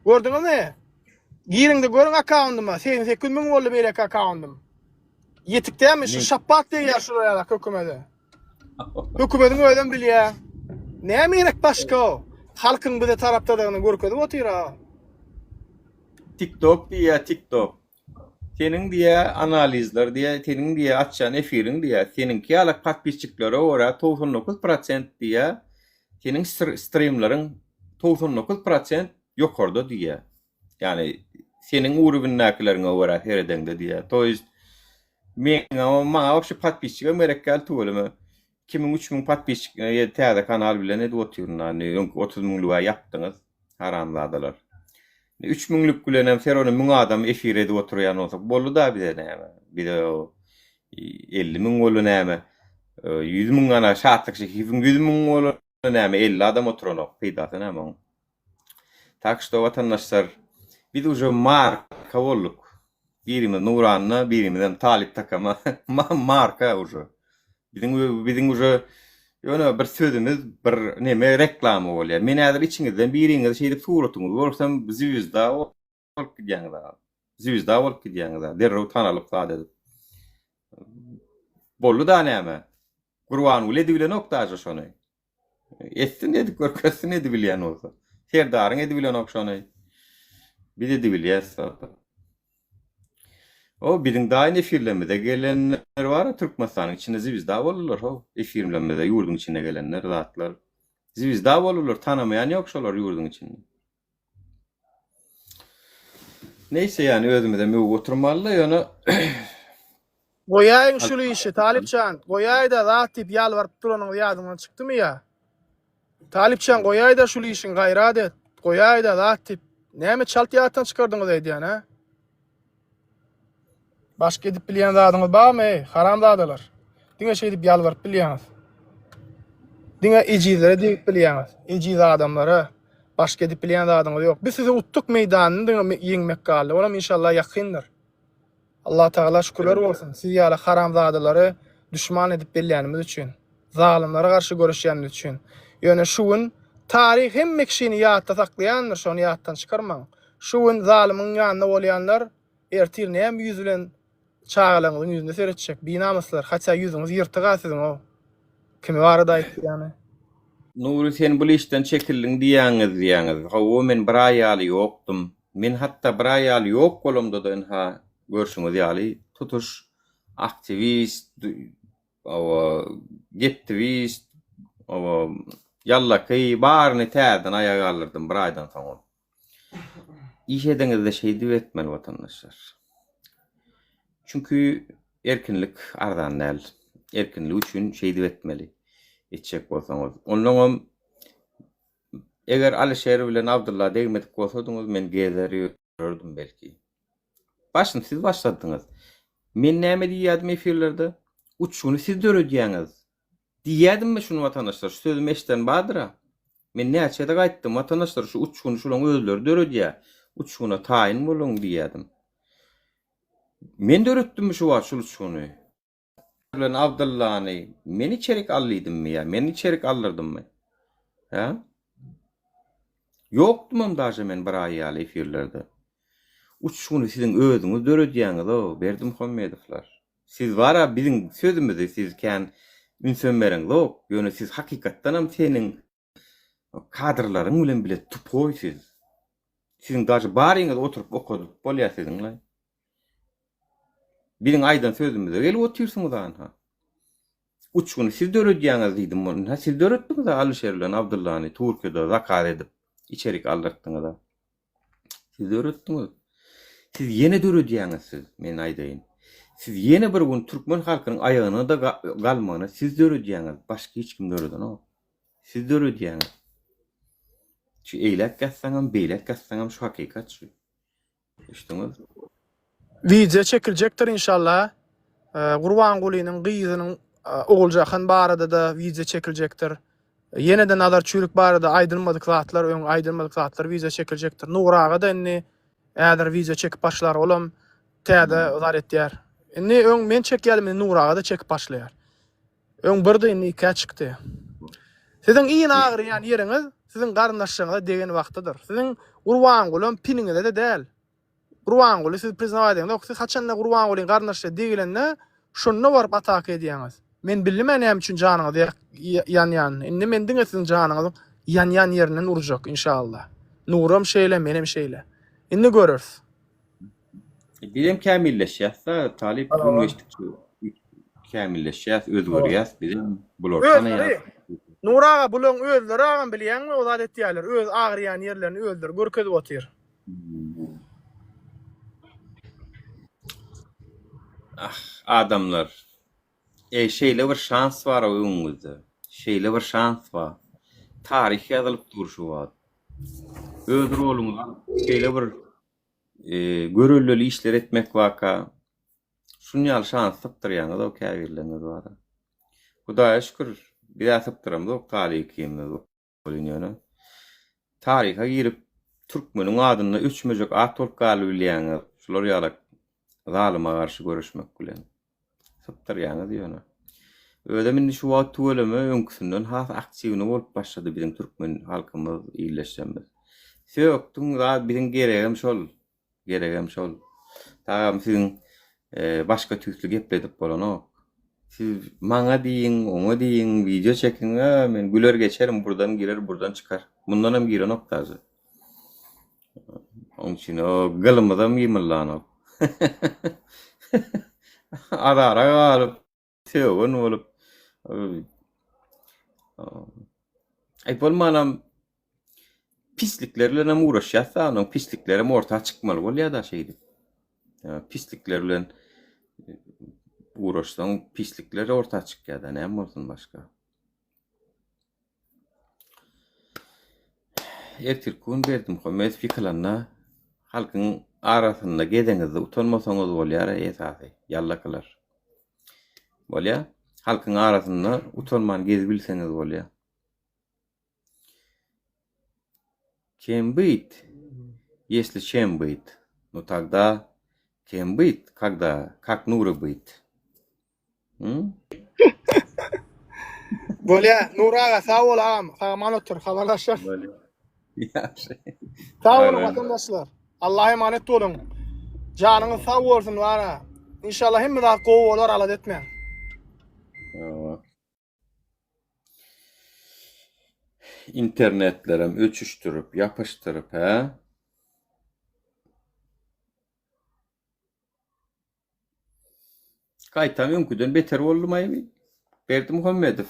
Speaker 5: Gördüňizmi? Giriňde görüň akkaundyma. 88 müň boldy beýleki akkauntym. Ýetik dälmi? Şu şapbat degýär şular ýalak hökümede. Hökümediň özem bilýär. Näme gerek başga? Halkyň bize tarapdadygyny görkezip otyr-a.
Speaker 2: TikTok diýýär, TikTok. Seniň diýýär analizler diýýär, seniň diýýär açýan efiriň diýýär, seniňki ýalak podpisçiklere görä 99 prosent diýýär, seniň strimleriň 99 prosent ýokarda diýýär. Ýagny seniň urowindäkileriňe görä seredeňde diýýär. To ýest meň maňa wapşe podpisçigem gerek däl tüweleme. 2000 3000 podpisçik täze kanal bilen edip otyryn indi öňki 30 müňlügä ýapdyňyz haramzadalar. 3 müňlük bilenem ser ony 1000 adam efir edip oturýan bolsak boldy-da bize näme. Bize o 50 müň boldy näme. 100 müň ana Şatlyk Şehibiň 100 müň boldy näme 50 adam oturanok peýdasy näme oň. Tak şto watandaşlar biz uje marka bolduk. Birimiz Nuranna, birimizem Talyp takama. Marka uje. Biziň biziň uje ýöne bir sözümiz bir neme reklama bolýar. Men häzir içiňizden biriňizi şeýdip suratyňyzy görsem zwizda bolup gidýäňiz aga. Zwizda bolup gidýäňiz aga. Derrew tanalyp zat edip. Boldy da näme? Gurbanguly edibilenok daže şony. Etsin edip görkezsin edibilýän bolsa. Serdaryň edibilenok şony. Biz edibilýäs. O biziň daýyn efirlerimize gelenler bar Türkmenistanyň içinde zwizda boldular ho efirlerimize ýurduň içinde gelenler zatlar. Zwizda boldular tanamaýan ýok şolar ýurduň içinde. Neýse ýani özümizem öwüp oturmalyda ýöne
Speaker 5: Goýaýyň şul işi Talypjan, goýaýda zat diýip ýalbaryp duranyňyz ýadyňdan çykdymy ýa? Talypjan goýaýda şul işiň gaýrat et, goýaýda zat diýip näme çalt ýatdan çykardyňyz öýdýän hä? Başga edip bilýän zadyňyz barmy eý, haramzadalar? Diňe şeýdip ýalbaryp bilýäňiz. Diňe ejizlere degip bilýäňiz. Ejiz adamlara. Başga edip bilýän zadyňyz ýok. Biz sizi utduk meýdanyny diňe ýeňmek galdy. Olam inşallah ýakyndyr. Allah Tagala şükürler bolsun. Siz ýaly haramzadalary düşman edip bellänimiz üçin. Zalymlara garşy göreşýänimiz üçin. Ýöne şu gün taryh hemme kişini ýatda saklaýandyr, şony ýatdan çykarmaň. Şu gün zalymyň ýanynda bolýanlar ertir näme ýüz bilen çagalaryňyzyň ýüzüne seretjek, binamyslar, hatda ýüzüňiz ýyrtyg-a siziň-ow. Kimi barada aýtýany?
Speaker 2: Nury sen bul işden çekildiň diýýäňiz diýýäňiz. Hawa men bir aý ýaly ýokdum. Men hatda bir aý ýaly ýok bolamda-da ynha görşüňiz ýaly tutuş aktiwist, Hawa, geptiwist, hawa, ýallaky, baryny täzeden aýaga galdyrdym bir aýdan soňam. Iş edeňizde şeýdip etmeli watandaşlar. Çünki erkinlik arzan däl. Erkinlik üçin şeýdip etmeli. Etjek bolsaňyz. Onnoňam eger Alyşer bilen Abdylla degmedik bolsadyňyz men gezer ýörerdim belki. Başyny siz başladyňyz. Men näme diýýärdim efirlerde? Uçguny siz döredýäňiz. Diýýädimmi şuny watandaşlar? Şu sözümi eşiden bardyr-a. Men näçe gezek aýtdym, watandaşlar şu uçguny şulaň özleri döredýär. Uçguna taýyn boluň diýýärdim. Men döretdimmi şu wagt şul uçguny? Bilen Abdyllany men içerik alydymmy ýa men içerik aldyrdymmy? Hä? Ýokdumam daže men bir aý ýaly efirlerde. Uçguny siziň özüňiz döredýäňiz-ow, Berdimuhamedowlar. Siz bar-a biziň sözümizi siz kän ünsem bereňzok, ýöne siz hakykatdanam seniň kadrlaryň bilen bile tupoý siz. Siziň daže baryňyzy oturyp okadyp bolýar siziňle. Biziň aýdan sözümize gelip otyrsyňyz anha. Uçguny siz döredýäňiz diýdim. Ynha siz döretdiňiz Alyşer bilen Abdyllany Türkiýede zakaz edip içerik aldyrtdyňyz. Siz döretdiňiz. Siz ýene döredýäňiz siz, men aýdaýyn. Siz ýene bir gün türkmen halkynyň aýagyna-da galmagyny siz döredýäňiz, başga hiç kim döredenok. Siz döredýäňiz. Şu eýläk ýatsaňam, beýläk ýatsaňam şu hakykat şu. Düşdüňiz?
Speaker 5: Wideo çekiljekdir inşallah. Gurbangulynyň gyzynyň Oguljahan barada-da wideo çekiljekdir. Ýene-de Nazar Çüýrük barada aýdylmadyk zatlar, öň aýdylmadyk zatlar wideo çekiljekdir. Nury aga-da indi häzir wideo çekip başlar, olam täze zat etýär. Indi öň men çekýärdim, indi Nury aga-da çekip başlaýar. Öň birdi, indi ikä çykdy. Siziň iň agyrýan ýeriňiz siziň garyndaşlaryňyza degen wagtydyr. Siziň Gurbangulam piniňize-de däl. Gurbanguly siz priznawaý edeňzok. Siz haçanda Gurbangulyň garyndaşlary degilende şonda baryp ataka edýäňiz. Men bildim-ä näme üçin janyňyz ýanýanyny. Indi men diňe siziň janyňyzyň ýanýan ýerinden urjak, inşallah. Nuram şeýle, menem şeýle. Indi göreris.
Speaker 2: Bizem kämilleşýäs-da, talyp gün geçdikçe kämilleşýäs, özgerýäs, bizem bulary tanaýas.
Speaker 5: Nur aga bulaň özleri agam bilýäňmi o zat etýäler öz agyrýan ýerlerini özleri görkezip otyr.
Speaker 2: Ah adamlar. Eý şeýle bir şans bar öňüňizde. Şeýle bir şans bar. Taryh ýazylyp dur şu wagt. Öz roluňyzy alyp şeýle bir görelleli işler etmek barka şuny ýaly şans sypdyrýaňyz-ow käbirleriňiz bar. Hudaýa şükür biz-ä sypdyramzok Taly ikimiz. Welin ýöne taryha girip türkmeniň adynda öçmejek at bolup galybilýäňiz şular ýalak zalyma garşy göreşmek bilen. Sypdyrýaňyz ýöne. Özem indi şu wagt tüweleme öňküsinden has aktiwny bolup başlady biziň türkmen halkymyz illeşjemiz. Sökdüň zat biziň geregem şol. Geregem şol. Tagam siziň başga tüýsli gepledip bolanok. Siz maňa diýiň, oňa diýiň, wideo çekiň, a men güler geçerim, burdan girer, burdan çykar. Mundanam girenok daže. Oň üçin o gylymyzam gymyldanok. Azara galyp sögen bolup Aý bolmanam pislikler bilenem uğraşýas-da, onuň pisliklerem orta çykmaly bolýar-da şeýdip. Pislikler bilen uğraşsaň, pislikler orta çykýar-da, näme bolsun başga. Ertirki gün Berdimuhamedow ýykylanda halkyň arasynda gezeňizde utanmasaňyz bolýar esasy, ýallakylar. Bolýar. Halkyň arasynda utanman gezibilseňiz bolýar. Kem byt, ýesli çem byt, nu tagda kem byt, kagda kak nury byt.
Speaker 5: Bolýa Nury aga sag bol agam sag-aman otur habarlaşarys.
Speaker 2: Bolýa. Ýagşy.
Speaker 5: Sag boluň watandaşlar. Allaha emanet boluň. Janyňyz sag bolsun wara. Inşallah hemme zat gowy bolar alada etmäň.
Speaker 2: Hawa. Internetlerem öçüşdirip, ýapyşdyryp, hä? Gaýtam öňküden beter boldumaý Berdimuhamedow.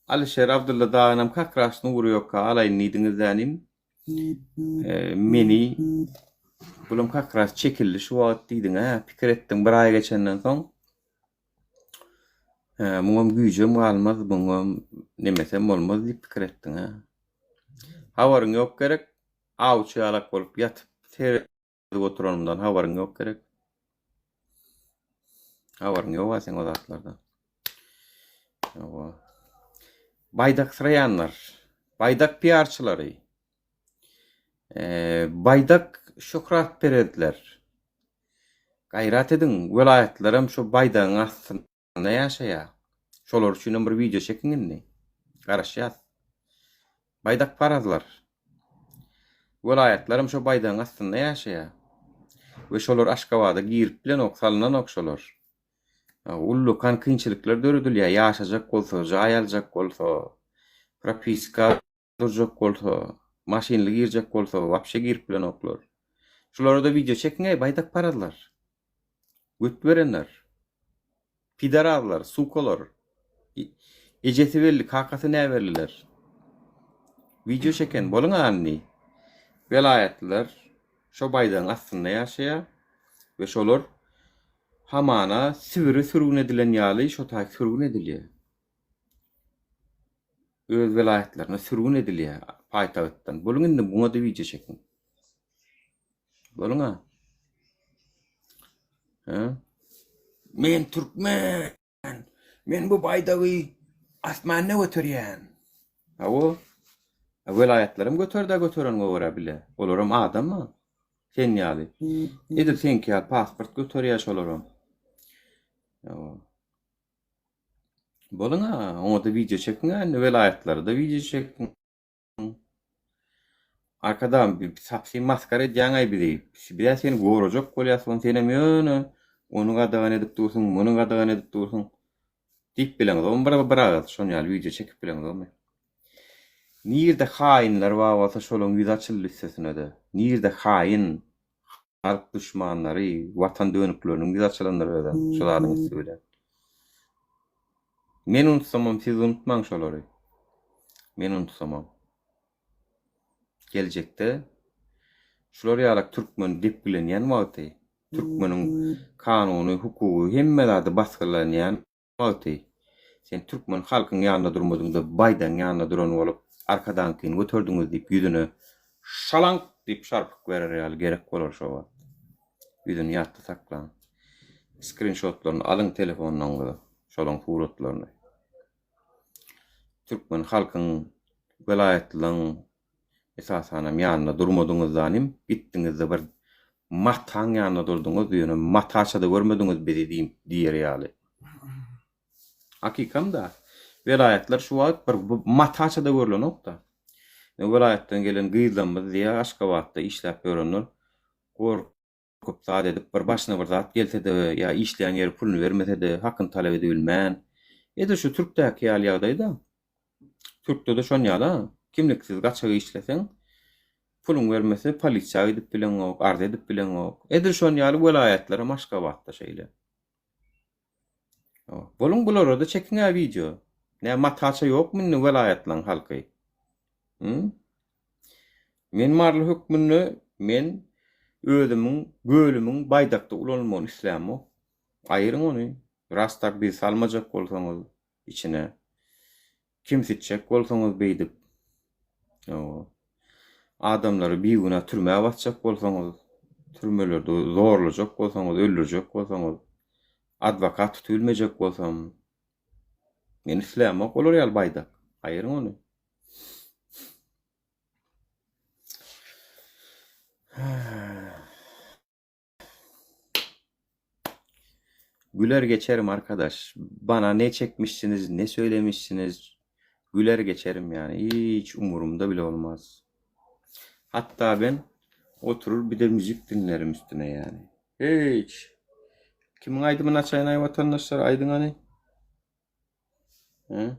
Speaker 2: Alyşer Abdylla dagynam kakraşny ugry ýokka alaýyn diýdiňiz dänim. Meni bulam kakras çekildi şu wagt diýdiň hä pikir etdiň bir aý geçenden soň. Hä muňam güýjem galmaz muňam nemesem bolmaz diýip pikir etdiň hä. Habaryň ýok gerek awçy ýalak bolup ýatyp Edip oturanymdan habaryň ýok gerek. Habaryň ýok-a seň o zatlardan. Hawa. Baýdak syraýanlar, baýdak piarçylary, baýdak şöhratperezler. Gaýrat ediň, welaýatlaram şu baýdagyň astynda ýaşaýar. Şolar üçinem bir wideo çekiň indi. Garaşýas. Baýdakparazlar. Welaýatlaram şo baýdagyň astynda ýaşaýar. We şolar Aşgabada girip bilenok, salynanok şolar. Ullakan kynçylyklar döredilýär, ýaşajak bolsa, jaý aljak bolsa, propiska durjak bolsa, maşynly girjek bolsa, wapşe girip bilenoklar. Şulara-da wideo çekiň-eý, baýdakparazlar. Göt berenler. Pidarazlar, sukalar. Ejesi belli, kakasy näbelliler. Wideo çeken boluň anny. Welaýatlylar şo baýdagyň astynda ýaşaýar we şolar hamana Sibire sürgün edilen ýaly şo taý sürgün edilýär. Öz welaýatlaryna sürgün edilýär paýtagtdan. Boluň indi muňa-da wideo çekiň. Boluň-a. Hä? Men türkmen. Men bu baýdagy asmanda göterýän. Hawa. Welaýatlaram göter-dä götereniňe görä bile. Olaram adam-a. Sen ýaly. Edil seňki ýaly pasport göterýär şolaram. Hawa. Boluň-a, oňa-da wideo çekiň-ä indi welaýatlara-da wideo çekiň. Arkadagym sapsyn maskara edýäňaý bizi. Bizä seni gorajak bolýas soň senem ýöne ony gadagan edip dursuň, muny gadagan edip dursuň diýip bileňizokmy bir bir agyz şon ýaly wideo çekip bileňizokmy? Nirde haýynlar bar bolsa şolaň ýüzi açyldy üstesine-de. Nirde haýyn, halk duşmanlary, watan dönükleriniň ýüzi açylandyr özem şu zadyň üsti bilen. Men unutsamam siz unutmaň şolary. Men unutsamam. Geljekde şular ýalak türkmen depgilenýän wagty, türkmeniň kanuny, hukugy hemme zady basgylanýan wagty, sen türkmen halkyň ýanynda durmadyňda baýdaň ýanynda duran bolup arkadaňkyny göterdiňiz diýip ýüzüne şalaňk diýip şarpyk berer ýaly gerek bolar şo wagt. Ýüzüni ýatda saklaň. Skrinşotlaryny alyň telefonlaryňyza şolaň suratlaryny. Türkmen halkyň welaýatlylaň esasanam ýanynda durmadyňyz zanim gitdiňizde bir mataň ýanynda durduňyz ýöne mataçada görmediňiz bizi diýer ýaly. Hakykamda welaýatlar şu wagt bir mataçada görlenokda. Welaýatdan gelen gyzlarymyz diýýär Aşgabatda işläp ýörenler gork Köp zat edip bir başyna bir zat gelsede ýa işleýän ýeri puluny bermesede hakyny talap edibilmän. Edil şu türkdäki ýaly ýagdaýda. Türkdede şon ýaly kimliksiz gaçak işleseň puluň bermese polisiýa gidip bileňok, arz edip bileňok. Edil şon ýaly welaýatlaram Aşgabatda şeýle. Boluň bularada çekiňä wideo. Nä mataça ýokmy indi welaýatlaň halky? Hü? Men maryly hökmünde men özümiň gölümiň baýdakda ulanylmagyny islämok. Aýyryň ony. Ras tak bizi salmajak bolsaňyz içine. Kemsitjek bolsaňyz beýdip. Hawa. Adamlary bigünä türmä basjak bolsaňyz, türmelerde zorlajak bolsaňyz, öldürjek bolsaňyz, adwokat tutubilmejek bolsam, men islämok olar ýaly baýdak. Aýyryň ony. Güler geçerim arkadaş. Bana ne çekmişsiniz, ne söylemişsiniz. Güler geçerim yani. Hiç umurumda bile olmaz. Hatta ben oturur bir de müzik dinlerim üstüne yani. Hiç. Kimin aýdymyny açaýyn aý watandaşlar aýdyň hany. He?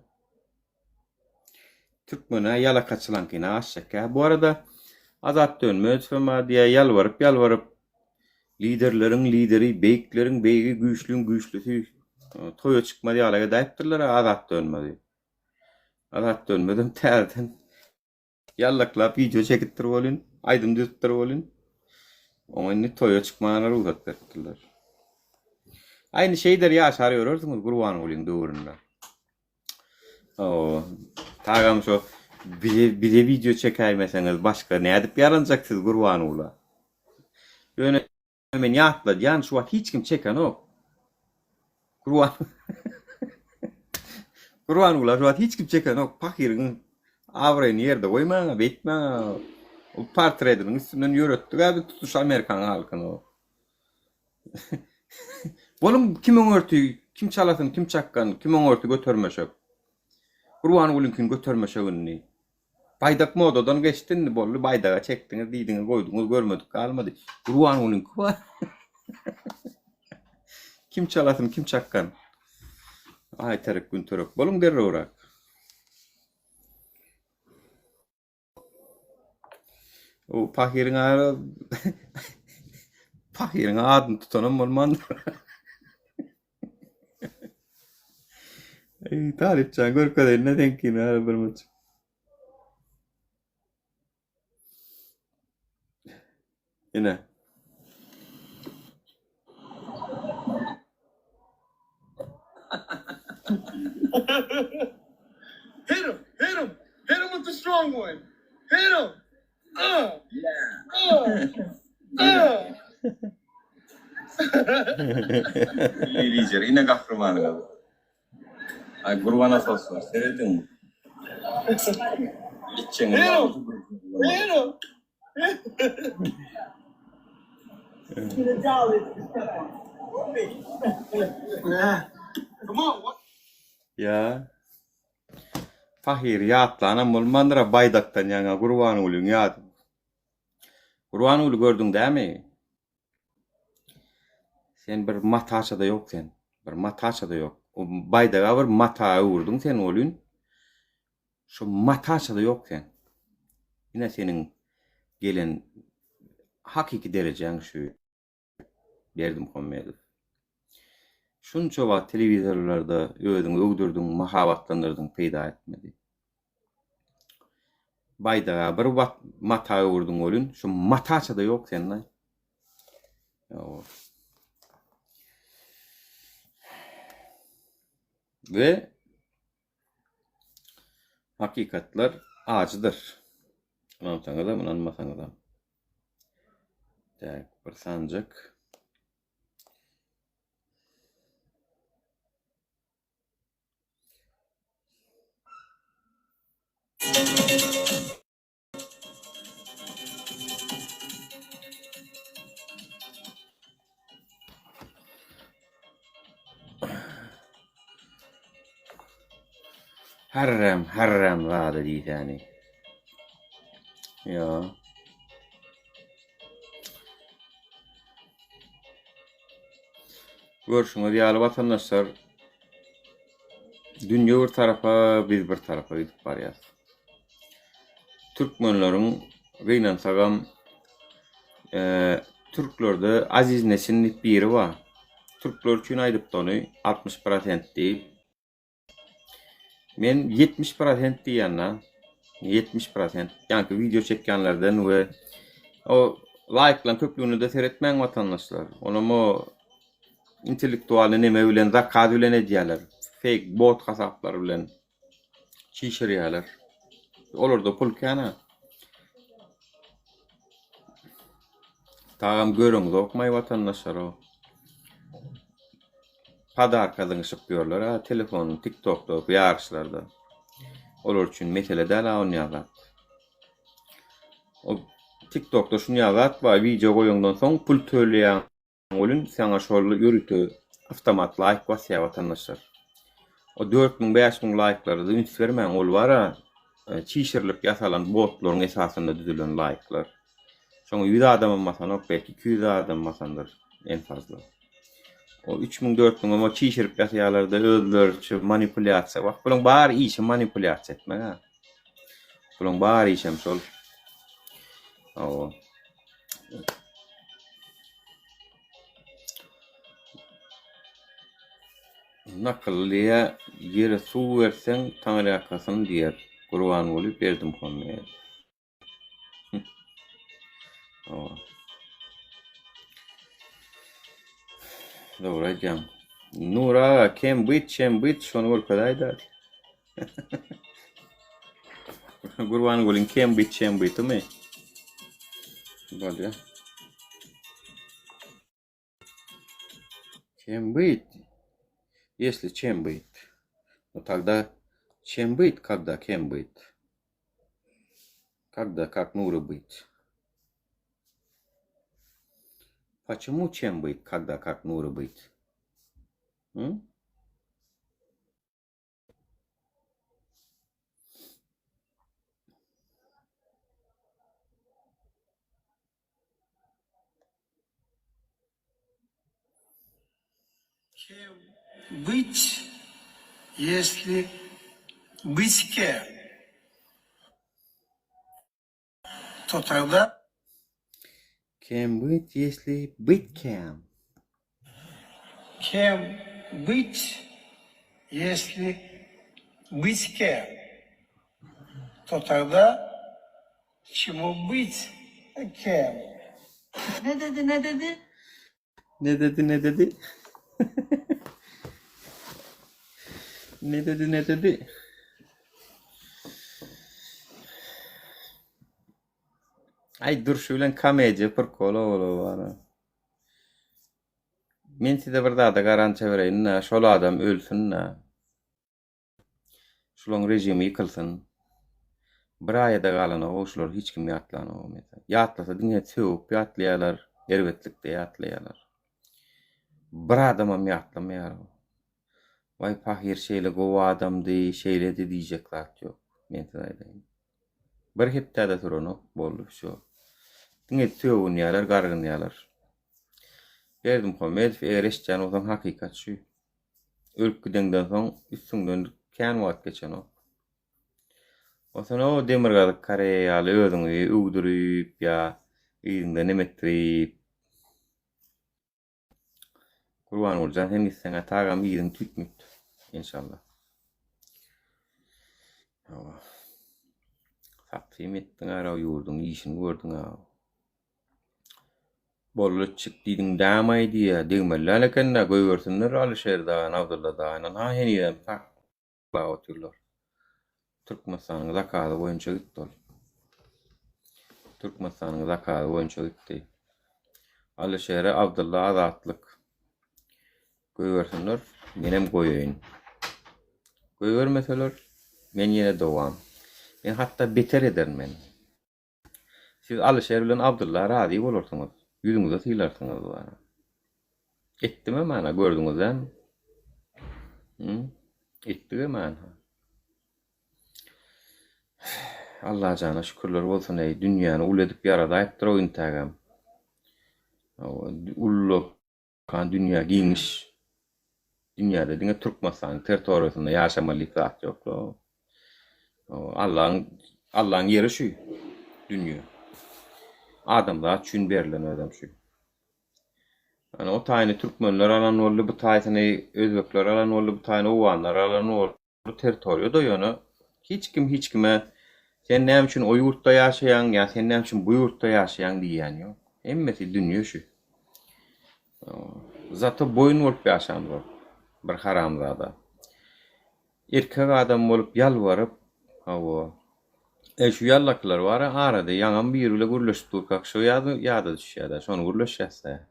Speaker 2: Türkmene ýalakaçylaňkyny aşjak ýa. Bu arada Azat Dönmezowem bar diýýär, ýalbaryp ýalbaryp liderleriň lideri, beýikleriň beýigi, güýçlüň güýçlüsi toýa çykmaz ýalak edäýipdirler Azat Dönmezi. Azat Dönmezem täzeden Ýallaklap wideo çekipdir welin, aýdym düzüpdir welin, oňa indi toýa çykmaga rugsat beripdirler. Aý indi şeýder ýaşar ýörersiňiz Gurbangulyň döwründe. O, tagam şo bize bize wideo çekäýmeseňiz başga nädip ýaranjak siz Gurbangula? Ýöne Men ýatladýan şu wagt hiç kim çekenok. Gurban Gurbangula şu wagt hiç kim çekenok. Pahyryň abraýyny ýerde goýmaň, beýtmäň. O portretiniň üstünden ýöretdik-ä biz tutuş Amerikan halkyny. Boluň kim öňürti, kim çalasyn, kim çakgan, kim öňürti götermeşek. Gurbangulyňkyny götermeşek indi. Baýdak modadan geçdi indi boldy baýdaga çekdiňiz diýdiňiz goýduňyz görmedik galmady. Gurbangulyňky bar. Kim çalasyn kim çakgan. Aýterek günterek boluň derrewräk. O pahyryň ara pahyryň adyny tutanam bolmandyr. Ey Talypjan görkezeýin-de seňkini ara bir munça. Ine.
Speaker 6: Hit him! Hit him! Hit him with the strong one! Hit him! Uh! Uh! Uh!
Speaker 2: Milli lider ine gahrymanyňyz. Ay Gurban Asoslar serediň. Içjeňiz
Speaker 6: Hit him! Hit him! Come on, what?
Speaker 2: Ýa. Pahyry ýatlanam bolmandyr-a baýdakdan ýaňa Gurbangulyň ýady. Gurbanguly gördüň dämi? Sen bir mataça-da ýok sen. Bir mataça-da ýok. O baýdaga bir mata öwürdiň sen welin, şo mataça-da ýok sen. Ine seniň gelen hakyky derejäň şu Berdimuhamedow. Şunça wagt telewizorlarda özüňi öwdürdiň, mahabatlandyrdyň, peýda etmedi. Baýdaga bir mata öwürdiň welin, şu mataça-da ýok sende. We hakykatlar ajydyr. Ynansaňyzam, ynanmasaňyzam. Tak, bir sanjak. Harram, harram zada diýsäni. Ýa. Görşüňiz ýaly watandaşlar, dünýe bir tarapa, biz bir tarapa gidip barýas. Türkmenleriň gynansagam türklerde Aziz Nesin diýip biri bar. Türkler üçin aýdypdy ony 60 prosent diýip. Men 70 prosent diýýän-de. 70 prosent. Ýaňky wideo çekýänlerden we o laýklaryň köplügine-de seretmäň watandaşlar. Onam o intellektualny neme bilen, zakaz bilen edýärler. Fake bot hasaplar bilen çişirýärler. Olarda pul kän-ä. Tagam göreňzokmaý watandaşlar o. Podarka zyňyşyp ýörler a telefon tiktokda ýaryşlarda. Olar üçin mesele däl a onýa zat. O tiktokda şunýa zat bar wideo goýaňdan soň pul töleýäň welin saňa şol ýörite awtomat laýk basýar watandaşlar. O 4000 5000 laýklara-da üns bermäň ol bar-a çişirilip ýasalan botlaryň esasynda düzülen laýklar. Şoňa 100 adamam basanok, belki 200 adam basandyr en fazla. O 3000 4000 hem o çişirip ýasaýarlar-da özleriçe manipulýasiýa. Wah, bulaň bar işi manipulýasiýa etmek ha. Bulaň bar işem şol. Hawa. Nakyllyja ýere suw berseň taňryýalkasyn diýer Gurbanguly Berdimuhamedow. Dogry aýdýaň. Nur aga kem byt çem byt şony görkezäýdä. Gurbangulyň kem byt çem bytymy? Bolýa. Чем быть? Если чем быть? Ну тогда чем быть, когда кем быть? Когда как Нуры быть? Почему чем быть, когда как Нуры быть? М?
Speaker 6: Kim быть, если быть кем, то тогда
Speaker 2: Кем быть, если быть кем?
Speaker 6: Кем быть, если быть кем, то тогда чему быть кем?
Speaker 7: Ne dedi ne dedi?
Speaker 2: Ne dedi ne dedi? Ne dedi ne dedi? Aý durşy bilen komediýa prkola ola bara. Men size bir zada garantiýa bereýin-dä, şol adam ölsün-dä. Şulaň režimi ýykylsyn. Bir aýa-da galanok-ow şular hiç kim ýatlanok mesela. Ýatlasa diňe sögüp ýatlaýarlar, erbetlikde ýatlaýarlar. Bir adamam ýatlamaýar. Waý pahyr şeýle gowy adamdy, şeýledi diýjek zat ýok. Men size aýdaýyn. Bir hepdä-de sürenok, boldy wsýo. Diňe sögünýärler, gargynýarlar. Berdimuhamedow eger eşitýän bolsaň hakykat şu. Ölüp gideňden soň üstüňden kän wagt geçenok. Onsoň o Demirgazyk Koreýa ýaly özüňi öwdürip ýa yzyňda neme etdirip Gurbangulyjan sen gitseň ata agam yzyň tüýtmüt enşalla. Hawa. Sapsym etdiň ara ýurduň işini gördüň a. Boldy çyk diýdiň dämaý diýýä degmeli däl ekendä goýbersinler Alyşer dagyny Abdylla dagyny ha henizem saklap otyrlar. Türkmenistanyň zakazy boýunça gitdi ol. Türkmenistanyň zakazy boýunça gitdi. Alyşere Abdylla azatlyk. Goýbersinler, menem goýaýyn. Goýbermeseler, men ýene dowam. Men hatda beter ederin men. Siz Alyşer bilen Abdylla razy bolarsyňyz, ýüzüňize sylarsyňyz bara. Etdimem ana, gördüňiz dämi? Hı? Etdigem ana. Allajana şükürler bolsun eý, dünýäni uly edip ýaradaýypdyr-ow intägem. Hawa, uly Kan dünýä giňiş. Dünýäde diňe Türkmenistanyň territoriýasynda ýaşamaly diýip zat ýok-la. Allaň Allaň ýeri şu dünýe. Adamzat üçin berlen özem şu. Ýani o taýyny türkmenler alan boldy, bu taýsyny özbekler alan boldy, bu taýyny owganlar alan boldy. Bu territoriýada ýöne hiç kim hiç kime sen näme üçin o ýurtda ýaşaýaň ýa sen näme üçin bu ýurtda ýaşaýaň diýýän ýok. Hemmesi dünýe şu. Zato boýun bolup ýaşamzok bir haramzada. Erkek adam bolup ýalbaryp, hawa. E şu ýallakylar bar-a arada ýaňam biri bile gürleşip durkak şo ýada düşýär-dä, şony gürleşýäs-dä.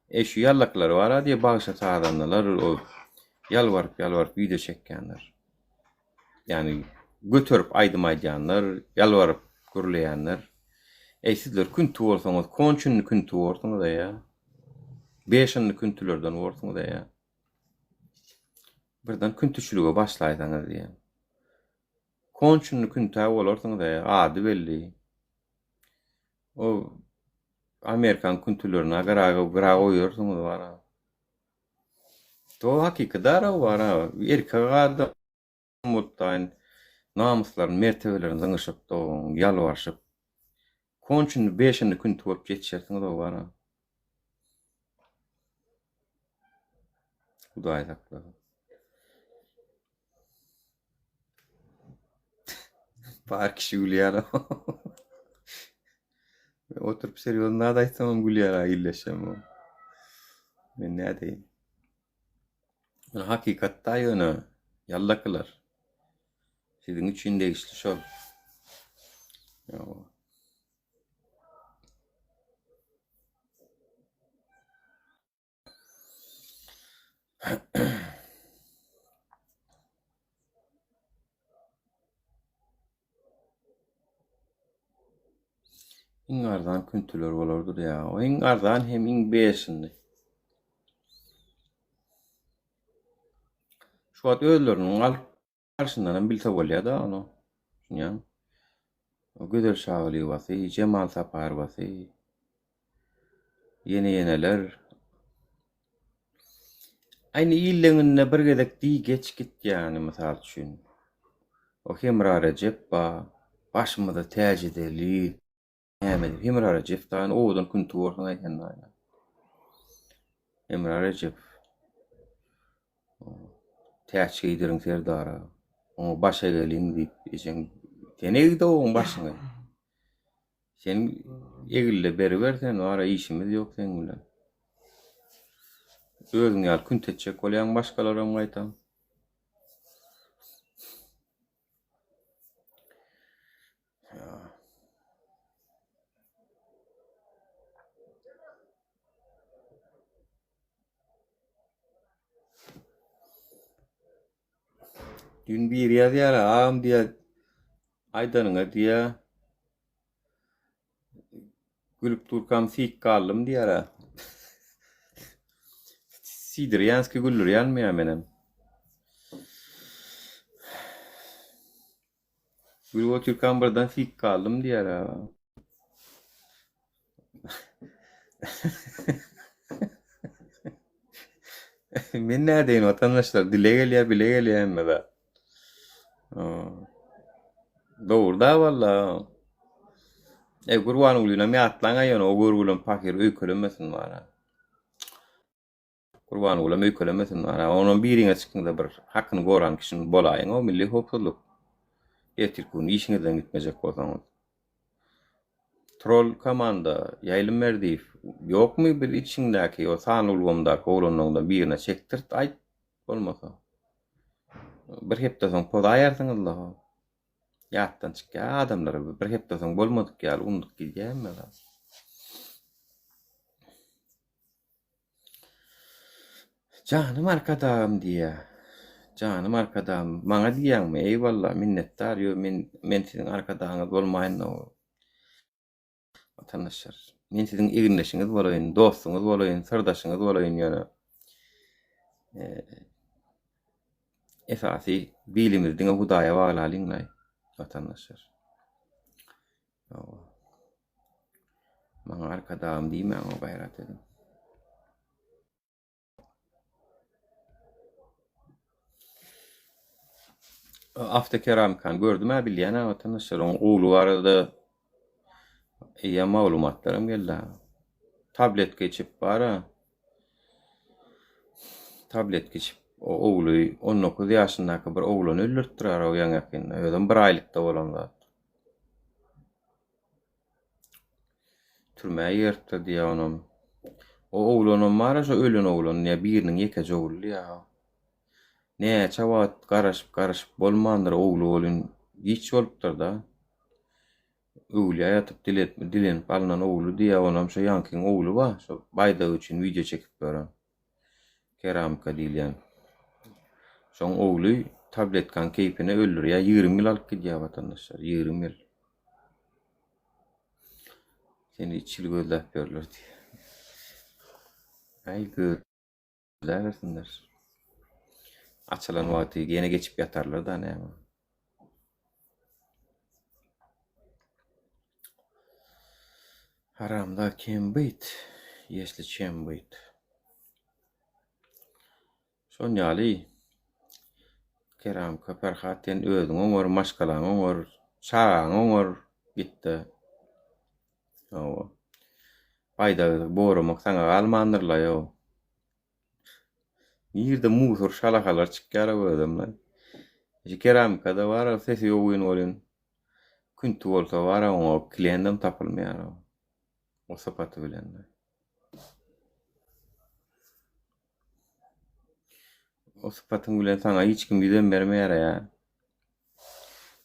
Speaker 2: E şu ýallaklar bar-a diýe bagşy sazandalar o ýalbaryp-ýalbaryp wideo çekýänler. Ýagny göterip aýdym aýdýanlar, ýalbaryp gürleýänler. Eý sizler künti bolsaňyz konçunny künti borsuňyz eýa. Beşinli küntülerden borsuňyz eýa. Birden küntüçilige başlaýsaňyz diýýän. Konçunny küntä bolarsyňyz eýa, ady belli. O Amerikan küntülerini gyra gyra goýarsyňyz bara. To hakyky daraw bara. Erkek adam bolupdaýyn namyslaryny, mertebelerini zyňyşyp doň, ýalbarşyp. Konçunny beşinli künti bolup ýetişersiňiz o bara. Hudaý saklasyn. Bar kişi gülýär. Oturyp serýoz nada aýtsamam gülýär ha illeşem. Men nädeýin? Hakykatda ýöne ýallakylar. Siziň üçin degişli şol. Ýa. Iň arzan küntüler bolar durýar. O iň arzan hem iň beşindi. Şu wagt özleriniň alyp barşyndanam bilse bolýar-da ony. Düşünýäňmi? Gözel Şagylyýewasy, Jemal Saparowasy, ýene-ýeneler. Aýny illeňinde bir gezek diý geç git ýany mysal üçin. O Hemra Rejep ba, başymyza täç edeli. Näme edip Hemra Rejep daýyny owadan künti borsuň aý sen daýy. Hemra Rejep. Täç geýdiriň serdara. Oňa baş egeliň diýip ejeň sen egdi oň başyňy. Sen egilde beriber sen wara işimiz ýok seň bilen. Özüň ýaly künt etjek bolýaň başgalaram gaýtam. Dün biri ýazýar, agam diýýär, aýdanyňa diýýär. Gülüp durkam sik galdym diýýär. Sidirýänski güldürýänmi ýa menem? Gülüp otyrkam birden sik galdym diýýär. Men nädeýin watandaşlar, dile gelýär, bile gelýär hemme zat. Dogry-da walla. Eý, Gurbangulyny ýatlaň-a ýöne o görgülem pahyr öýkelemesin bara. Gurbangulam öýkelemesin bara. Onam biriňiz çykyňda bir hakyny goran kişiň bolaýyň-ow milli howpsuzlyk. Ertirki gün işiňizden gitmejek bolsaňyz. Troll komanda Ýaýlym Berdiýew ýokmy bir içiňdäki o sanly ulgamdaky oglanlaňdan birine çekdirt aýt bolmasa. Bir hepde soň pozaýarsyňyzla ho. Ýatdan çykýar adamlara bir hepde soň bolmadyk ýaly undup gidýär hemme zat. Janym Arkadagym diýýä. Janym Arkadagym. Maňa diýýäňmi? Eýwalla, minnetdar. Ýo, men men siziň Arkadagyňyz bolmaýyn-ow. Watandaşlar, men siziň egindeşiňiz bolaýyn, dostuňyz bolaýyn, syrdaşyňyz bolaýyn, ýöne esasy bilimizi diňe Hudaýa baglalyň-laý, watandaşlar. Maňa arkadagym diýmäň o gaýrat ediň. Awtokeramikany gördüm-ä bilýän-ä watandaşlar. Oň ogly barada eýýäm maglumatlaram geldi. Tabletka içip bar-a. Tabletka içip ogly 19 ýaşyndaky bir oglany öldüripdir ara ýaňy-ýakynda. Özem bir aýlykda bolan zat. Türmä iberipdir diýýär onam. O oglanam bar-a şo ölen oglan diýýär, biriniň ýekeje ogly diýýär. Näçe wagt garaşyp-garaşyp bolmandyr ogly welin giç bolupdyr-da. Öwlüýä ýatyp dilenip alnan ogly diýýär, onam şo ýaňkyň ogly bar, şo baýdagy üçin wideo çekip ýören. Keramika diýilýän. Şoň ogly tabletkaň keýpine öldürýär, 20 ýyl alyp gidýär watandaşlar, 20 ýyl. Seni üç ýyl gözläp ýörler diýýär. Aý gözläbersinler. Açylan wagty ýene geçip ýatarlar da näme. Haramdag kem byt, ýesli çem byt. Şon ýaly Keramka Perhat sen özüň oňar, maşgalaňy oňar, çagaňy oňar gitde. Hawa. Baýdagy goramak saňa galmandyrla ýo. Nirde musor şalakalar çykýar-a özem-le. Şu keramikada bar-a sesi ýok welin welin künti bolsa bar-a oňa klendem tapylmaýar-a. O sypaty bilen. O sypatyň bilen saňa hiç kim ýüzem bermeýär-ä ýa.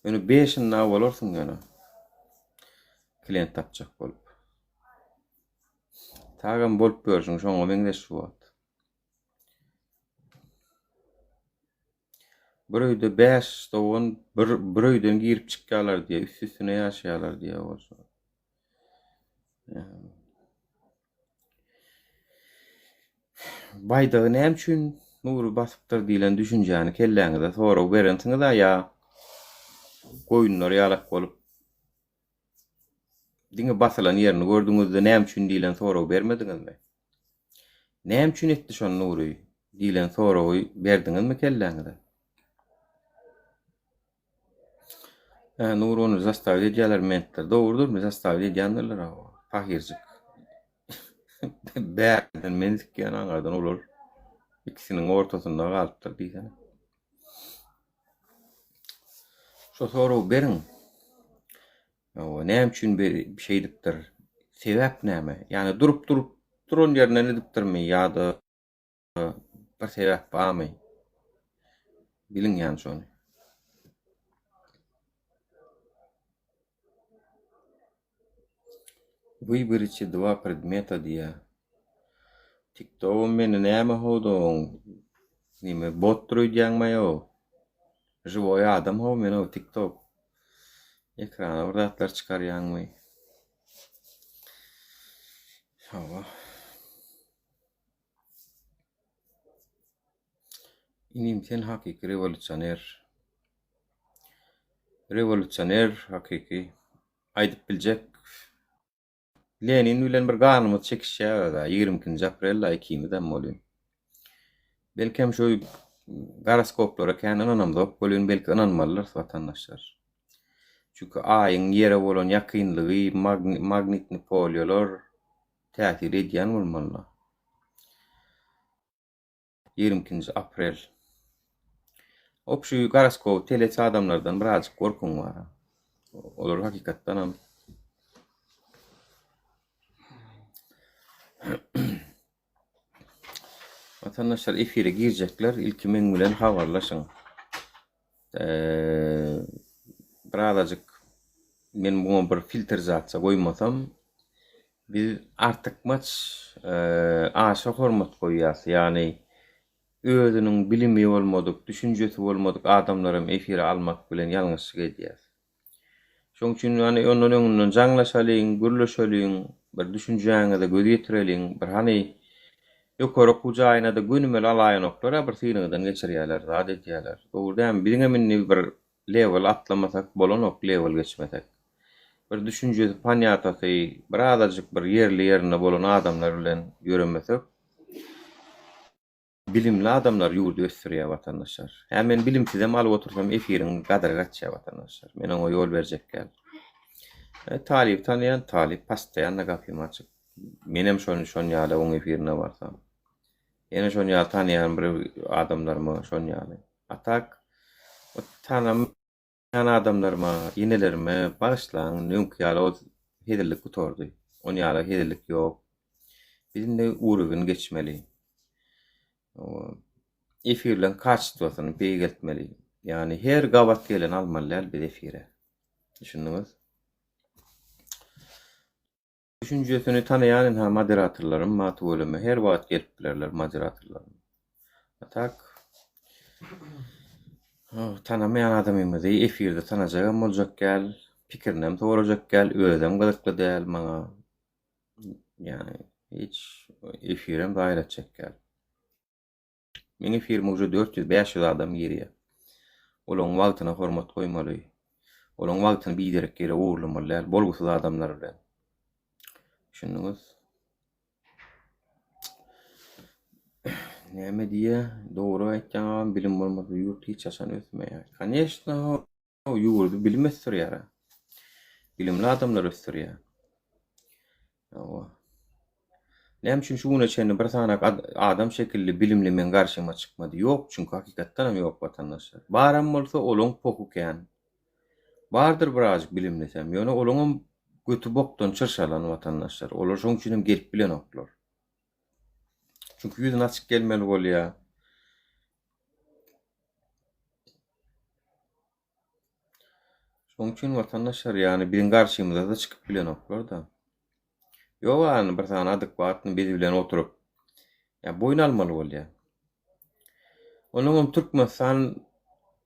Speaker 2: Ýöne beşinde bolarsyň ýöne. Klient tapjak bolup. Tagam bolup ýörşüň şoňa meňzeş şu wagt. Bir öýde 5 dogan bir bir öýden girip çykýarlar diýýär, üst-üstüne ýaşaýarlar diýýär bolsa. Baýdagy näme üçin Nury basypdyr diýlen düşünjäni kelläňize sorag berensiňiz-ä ýa goýunlar ýalak bolup Diňe basylan ýerini gördüňizde näme üçin diýlen soragy bermediňizmi? Näme üçin etdi şony Nury diýlen soragy berdiňizmi kelläňize? Hä Nury ony zastawit edýärler mentler. Dogrudyr zastawit edýändirler pahyrjyk. Bärden men sikýän aňardan olar ikisiniň ortasynda galypdyr diýsene. Şo soragy beriň. Hawa, näme üçin şeýdipdir? Sebäp näme? Ýagny durup-durup duran ýerinden edipdirmi ýa-da bir sebäp barmy? Biliň ýagny şony. Wyberite dva predmeta diýýär. Tiktogam meni näme howdoň neme botdyr öýdýäňmi ýo. Živoý adam how men how tiktok. Ekrana bir zatlar çykarýaňmy. Hawa. Inim sen hakyky rewolýusioner. Rewolýusioner hakyky. Aýdyp biljek. Lenin bilen bir ganymyz çekişýär öz-ä, 22-nji aprel-ä ikimizem welin. Belkem şu goroskoplara kän ynanamzok welin, belki ynanmalydyrys watandaşlar. Çünki Aýyň Ýere bolan ýakynlygy, magnitni polýalar täsir edýän bolmaly. 22-nji aprel. Op şu goroskop teleç adamlardan birazjyk gorkuň bar. Olar hakykatdanam Watandaşlar efire girjekler ilki meň bilen habarlaşyň. Birazajyk men muňa bir filtrizasiýa goýmasam biz artykmaç aşa hormat goýýas. Ýagny özüniň bilimi bolmadyk, düşünjesi bolmadyk adamlaram efire almak bilen ýalňyşlyk edýäs. Şoň üçin ýagny ondan öňünden jaňlaşalyň, gürleşeliň, bir düşünjäňize göz ýetireliň. Bir hany ýokary okuw jaýyna-da gönümel alaýanoklar-a bir synagdan geçirýärler, zat edýärler. Dogry dälmi? Biziňem indi bir level atlamasak bolanok, level geçmesek. Bir düşünjesi, ponýatasy birazajyk bir ýerli-ýerinde bolan adamlar bilen ýöremesek, Bilimli adamlar ýurdy ösdürýär watandaşlar. Hä men bilimsizem alyp otursam efiriň gadyry gaçýar watandaşlar. Men oňa ýol berjek däl. E, Talyp tanaýan, talyp postoýanno gapym açyk. Menem şon şon ýaly oň efirine barsam. Ýene şon ýaly tanaýan bir adamlaryma şon ýaly. A tak o tanam Ýan adamlaryma, enelerime bagyşlaň, indi öňki ýaly ol hezillik gutardy. On ýaly hezillik ýok. Biz indi uruwin geçmeli. Efirleň kaçestwosyny beýgeltmeli. Ýagny her gabat geleni almaly däl biz efire. Düşündiňiz? Düşünjesini tanaýan ynha moderatorlarym bar tüweleme her wagt gelip bilerler moderatorlarym. A tak tanamaýan adamymyzy efirde tanajagam boljak däl, pikirinem sorajak däl, özem gyzykly däl maňa. Ýagny hiç efirem zaýa etjek däl. Meň efirime uje 400, 500 adam girýär. Olaň wagtyna hormat goýmaly. Olaň wagtyny biderek ýere ogurlamaly däl, bolgusyz adamlar bilen. Düşündiňiz? Näme diýýär? Dogry aýtýaň agam, bilim bolmasa ýurt hiç haçan ösmeýär. Koneçno, ýurdy bilim ösdürýär. Bilimli adamlar ösdürýär. Hawa. Näme üçin şu güne çenli bir sany adam şekilli bilimli meň garşyma çykmady? Ýok, çünki hakykatdanam ýok watandaşlar. Baram bolsa olaň pohy kän. Bardyr birazjyk bilimlisem, ýöne olaňam göti bokdan çyrşalan watandaşlar. Olar şoň üçinem gelip bilenoklar. Çünki ýüzüni açyk gelmeli bolýar. Şonuň üçin watandaşlar ýagny biziň garşymyza-da çykyp bilenoklar-da. Ýok ýagny bir sany adekwatny biz bilen oturyp ýa boýun almaly bolýar. Onuňam Türkmenistan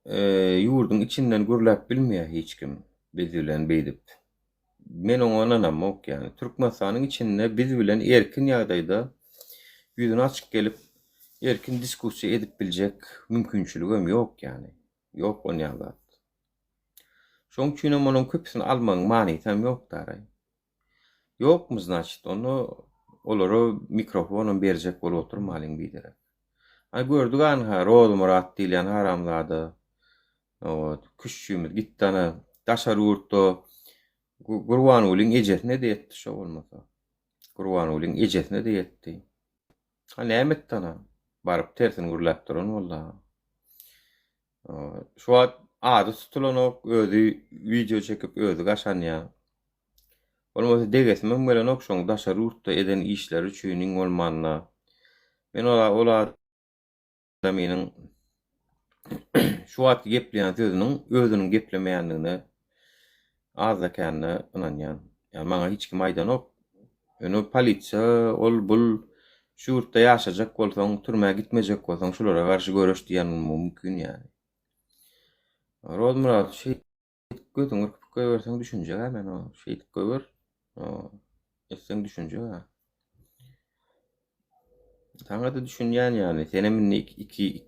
Speaker 2: ýurduň içinden gürläp bilmeýär hiç kim biz bilen beýdip. Men oňa ynanamok ýagny. Türkmenistanyň içinde biz bilen erkin ýagdaýda ýüzüni açyk gelip erkin diskussiýa edip biljek mümkinçiligem ýok ýagny. Ýok onýan zat. Şoň üçinem onuň köpüsini almagyň manysam ýok daraý. Ýokmy znaçit onda olara mikrofonam berjek bolup oturmalyň biderek. Aý gördük anha Rozmyrat diýilýän haramzada ot küşşümiz gitdi ana daşary ýurtda Gurbangulyň ejesine-de ýetdi şo bolmasa. Gurbangulyň ejesine-de ýetdi. Ha näme etdi ana? Baryp tersini gürläp duran boldy ha. Şu wagt ady tutulanok, özi wideo çekip özi gaşanýar. Bolmasa degesimem gelenok şoň daşary ýurtda eden işleri üçin iň bolmanda. Men ol ol adamynyň şu wagtky gepleýän sözüniň özüniň geplemeýändigine azda-kände ynanýan. Ýa maňa hiç kim aýdanok. Ýöne polisiýa ol bul şu ýurtda ýaşajak bolsaň, türmä gitmejek bolsaň şulara garşy göreş diýen bolmagy mümkin ýaly. Rozmyrat şeýdip gözüňi ürküp goýberseň düşünjek-ä men o. Şeýdip goýber. Etseň düşünjek-ä. Saňa-da düşünýän ýaly, senem indi iki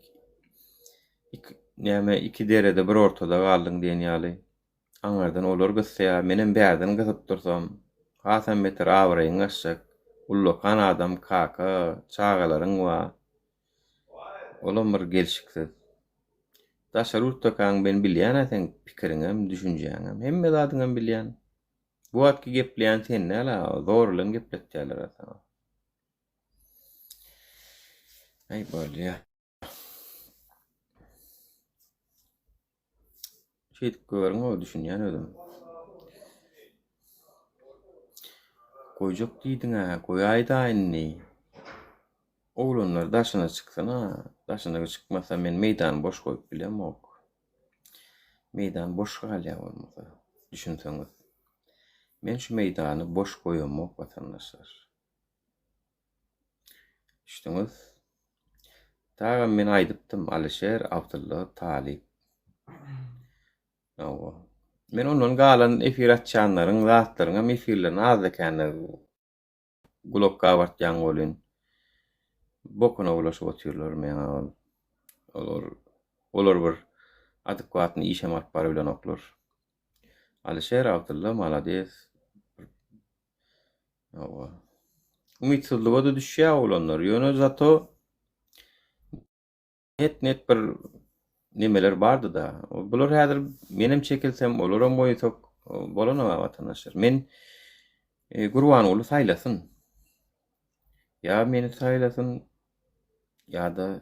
Speaker 2: iki näme iki derede bir ortada galdyň diýen ýaly. Aňyrdan olar gysýar, menem bärden gysyp dursam. Hasam beter abraýyň gaçjak. Ullakan adam kaka, çagalaryň bar. Olam bir gelşiksiz. Daşary ýurtdakaň men bilýän-ä seň pikiriňem, düşünjäňem, hemme zadyňam bilýän. Bu wagtky gepleýän sen däl-ä, zor bilen gepletýärler-ä saňa. Aý bolýa. Şeýdip görüň-ow, düşünýän özüm. Goýjak diýdiň-ä, goýaý-da indi. Oglanlar daşyna çyksyn-a. Daşyna çykmasa men meýdany boş goýup bilemok. Meýdan boş galýar bolmasa, düşünseňiz. Men şu meýdany boş goýamok watandaşlar. Düşdüňiz? Tagam men aýdypdym Alyşer Abdylla Talyp. Hawa. Men ondan galan efir açýanlaryň zatlaryňam efirlerini azda-kände gulak gabartýan welin bokuna bulaşyp otyrlar meňa ol. Olar olar bir adekwatny işem alyp barybilenoklar. Alyşer Abdylla malades. Hawa. Umytsyzlyga-da düşýär oglanlar. Ýöne zato net-net bir nemeler bardy-da. Bular häzir menem çekilsem, olaram goýsak bolanok watandaşlar. Men e, Gurbanguly saýlasyn. Ýa meni saýlasyn, ýa-da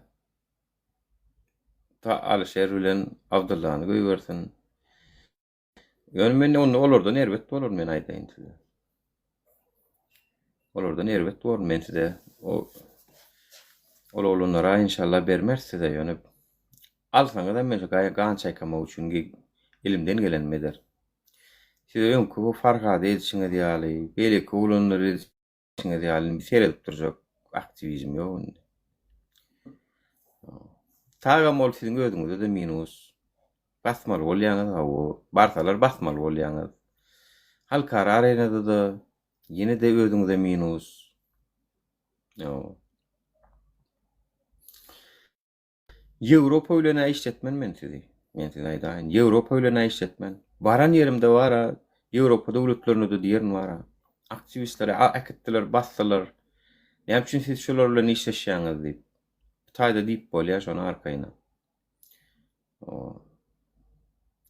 Speaker 2: ta Alyşer bilen Abdyllany goýbersin. Ýöne men onda olardan erbet bolaryn men aýdaýyn size. Olardan erbet bolaryn men size. O ol oglanlara inşallah bermeris size ýöne alsaňyz hem men şu gan çaýkamak üçin elimden gelenimi ederin. Size öňki bu Farhady edişiňiz ýaly, beýleki oglanlary edişiňiz ýaly indi seredip durjak aktiwizm ýok indi. Tagam ol siziň özüňize-de minus. Basmaly bolýaňyz hawa, barsalar basmaly bolýaňyz. Halkara arenada-da ýene-de özüňize minus. Hawa. Ýewropa bilen-ä işletmen men sizi. Men size aýdaýyn, Ýewropa bilen-ä işletmen. Baran ýerimde bar-a, Ýewropa döwletlerinde-de diýerin bar-a. Aktiwistleri äkitdiler, basdylar. Näme üçin siz şolar bilen işleşýäňiz diýip. Bu taýda diýip bolýar şony arkaýyn.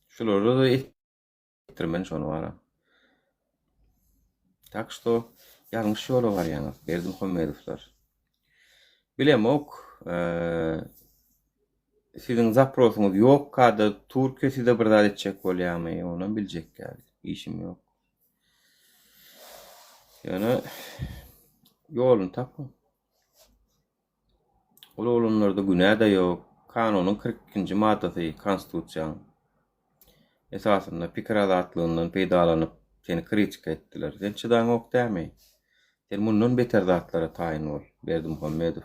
Speaker 2: Şularda-da etdirmen şony bara. Tak şto ýalňyş ýola barýaňyz Berdimuhamedowlar. Bilemok, siziň zaprosyňyz ýokkada Türkiýe size bir zat etjek bolýamy, onam biljek däl, işim ýok. Ýöne ýoluny tapyň. Ol oglanlarda günä-de ýok. Kanunyň 42-nji maddasy Konstitusiýaň esasynda pikir azatlygyndan peýdalanyp seni kritika etdiler. Sen çydaňok dämi? Sen mundan beter zatlara taýyn bol, Berdimuhamedow.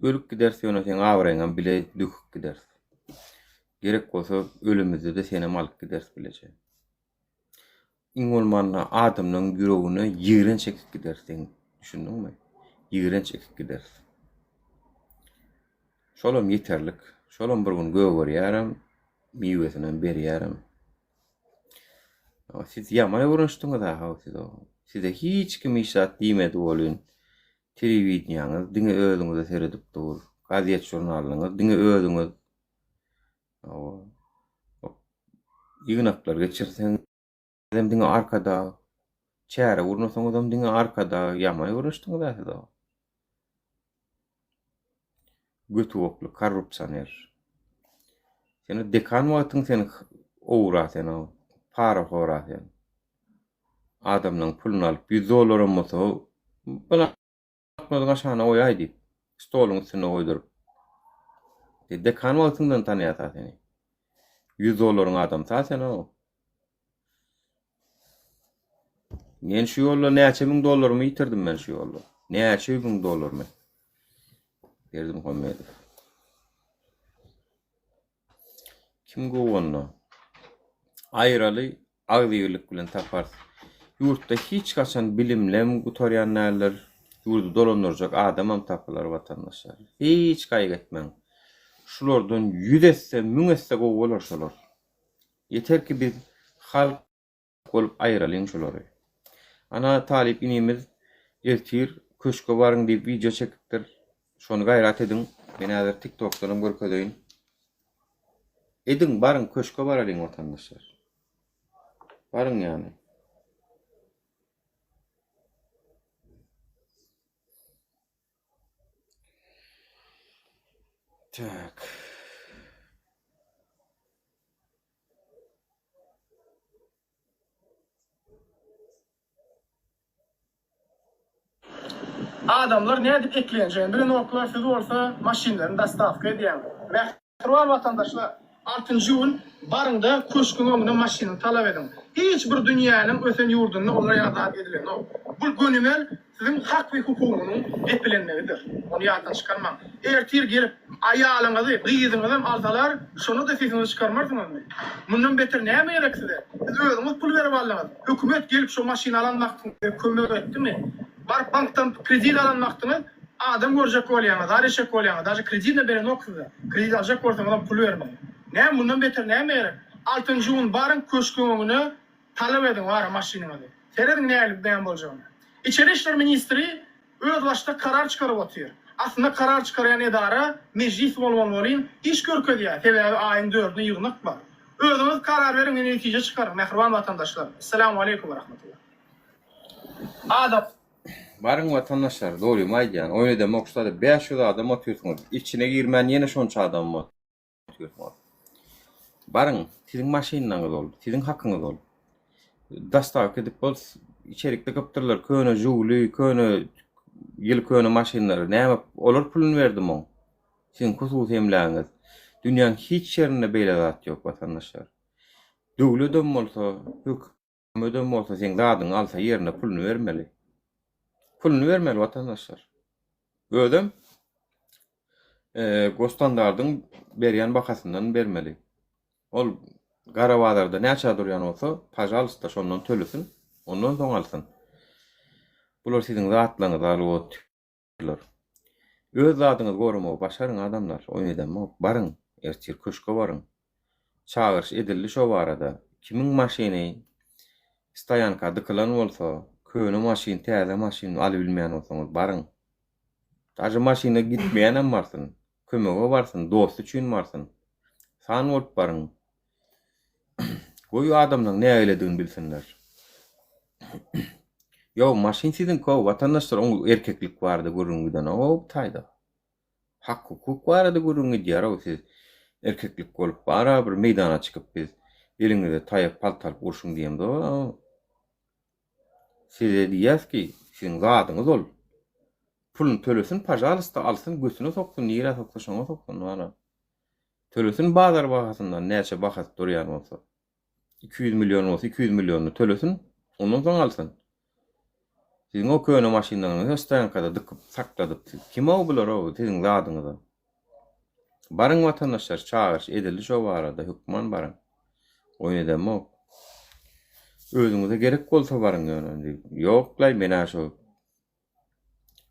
Speaker 2: Ölüp gideris ýöne seň abraýyňam bile döküp gideris. Gerek bolsa ölümizde-de senem alyp gideris bileje. Iň bolmanda adamlaryň ýüregine ýigrenç ekip gideris seň, düşündiňmi? Ýigrenç ekip gideris. Şolam ýeterlik. Şolam bir gün gögerýärem, miwesinem berýärem. Siz ýaman öwrenişdiňiz-ä how siz o. Size hiç kim hiç zat diýmedi welin, telewideniýaňyz diňe özüňize seredip dur, gazet-žurnalyňyz diňe özüňiz. Ýygnaklar geçirseňizem diňe Arkadag, çäre gurnasaňyzam diňe Arkadag, ýaman öwrenişdiňiz-ä siz o. Götügokly korrupsioner. Sen dekan wagtyň sen owra sen o, parahora sen. Adamlaryň puluny alyp 100 dollaram bolsa Bloknodyň aşagyna goýaý diýip, stoluň üstünde goýduryp. Dekan wagtyňdan tanýar-a seni. Ýüz dollaryň adamsy-a sen o. Men şu ýolda näçe müň dollarymy ýitirdim men şu ýolda. Näçe müň dollarymy. Berdimuhamedow. Kim gowy onda? Aýraly agzybirlik bilen taparys. Ýurtda hiç haçan bilimlem gutarýan däldir. Ýurdy dolandyrjak adamam tapylar watandaşlar. Hiç gaýgy etmäň. Şulardan ýüz esse, müň esse gowy bolar şolar. Ýeter ki biz halk bolup aýyralyň şulary. Ana Talyp inimiz ertir köşge baryň diýip wideo çekipdir. Şony gaýrat ediň. Men häzir tiktokdanam görkezeýin. Ediň baryň köşge baralyň watandaşlar. Baryň ýany. Tak.
Speaker 5: Adamlar nädip eklenjegini bilenoklar siz bolsa maşynlaryny dostawka edýäňiz. Mähriban watandaşlar altynjy gün baryňda köşgüň öňünde maşynyny talap ediň. Hiç bir dünýäniň ösen ýurdunda olar ýaly zat edilenok. Bul gönümel Siziň hak we hukugyňyzyň depelenmegidir. Ony ýatdan çykarmaň. Ertir gelip, aýalyňyzy, gyzyňyzam alsalar, şonda-da sesiňizi çykarmarsyňyzmy? Mundan beter näme gerek size? Siz özüňiz pul berip aldyňyz. Hökümet gelip şo maşyny alan wagtyňyz size kömek etdimi? Baryp bankdan kredit alan wagtyňyz adam görjek bolýaňyz, zar etjek bolýaňyz. Daže kredidem berenok size. Kredit aljak bolsaňyzam pul bermeli. Näme mundan beter näme gerek? Altynjy gün baryň köşgüň öňüne Talap ediň wara maşynyňyzy. Serediň nähili näme boljagyny. Içeri işler ministri özbaşdak karar çykaryp otyr. Aslynda karar çykarýan edara mejlis bolmaly welin iş görkezýär sebäbi aýyň dördüne ýygnak bar. Özüňiz karar beriň we netije çykaryň mähriban watandaşlar. Esselamu aleýkum we rahmetullah. Adam.
Speaker 2: Baryň watandaşlar dogrymy aýdýan oýun edemok şu taýda 500 adam otyrsyňyz içine girmän ýene şonça adam bar. Baryň, siziň maşynyňyz ol, siziň hakyňyz ol. Dostawka edip bol, içerik dykypdyrlar, köne Žiguli, köne ýyl köne maşynlary. Näme, olar puluny berdi muň. Siziň hususy emlägiňiz. Dünýäň hiç ýerinde beýle zat ýok, watandaşlar. Döwledem bolsa, hökümedem bolsa seň zadyňy alsa ýerine puluny bermeli. Puluny bermeli watandaşlar. Özem Gosstandardyň berýän bahasyndan bermeli. Ol gara bazarda näçä durýan bolsa, pažalsta şondan tölesin, ondan soň alsyn. Bular siziň zatlaryňyzy alyp otyrlar. Öz zadyňyzy goramagy başaryň adamlar, oýun edemok. Baryň, ertir köşge baryň. Çagyryş edildi şo barada. Kimiň maşyny stoýanka dykylan bolsa, köne maşyn, täze maşyn alybilmeýän bolsaňyz baryň. Daže maşynda gitmeýänem barsyn. Kömege barsyn, dosty üçin barsyn. San bolup baryň. Goý adamlaň nägiledigini bilsinler. Ýok, maşyn siziňki-ow, watandaşlar, oň erkeklik barada gürrüň gidenok-ow bu taýda. Hak-hukuk barada gürrüň gidýär-ow, siz erkeklik bolup bara bir meýdana çykyp biz eliňize taýak palta alyp urşuň diýemzok-ow. Size diýýäs ki, siziň zadyňyz ol. Puluny tölesin pažalysta alsyn götüne soksun nirä soksa şoňa soksun wala. Tölesin bazar bahasyndan näçe bahasy durýan bolsa. 200 million bolsa 200 millionyny tölesin, ondan soň alsyn. Siziň o köne maşynlaryňyzy stoýankada dykyp sakladyp siz kim-ow bular-ow siziň zadyňyza. Baryň watandaşlar çagyryş edildi şo barada hökman baryň. Oýun edemok. Özüňize gerek bolsa baryň ýöne indi ýoklaý menä şo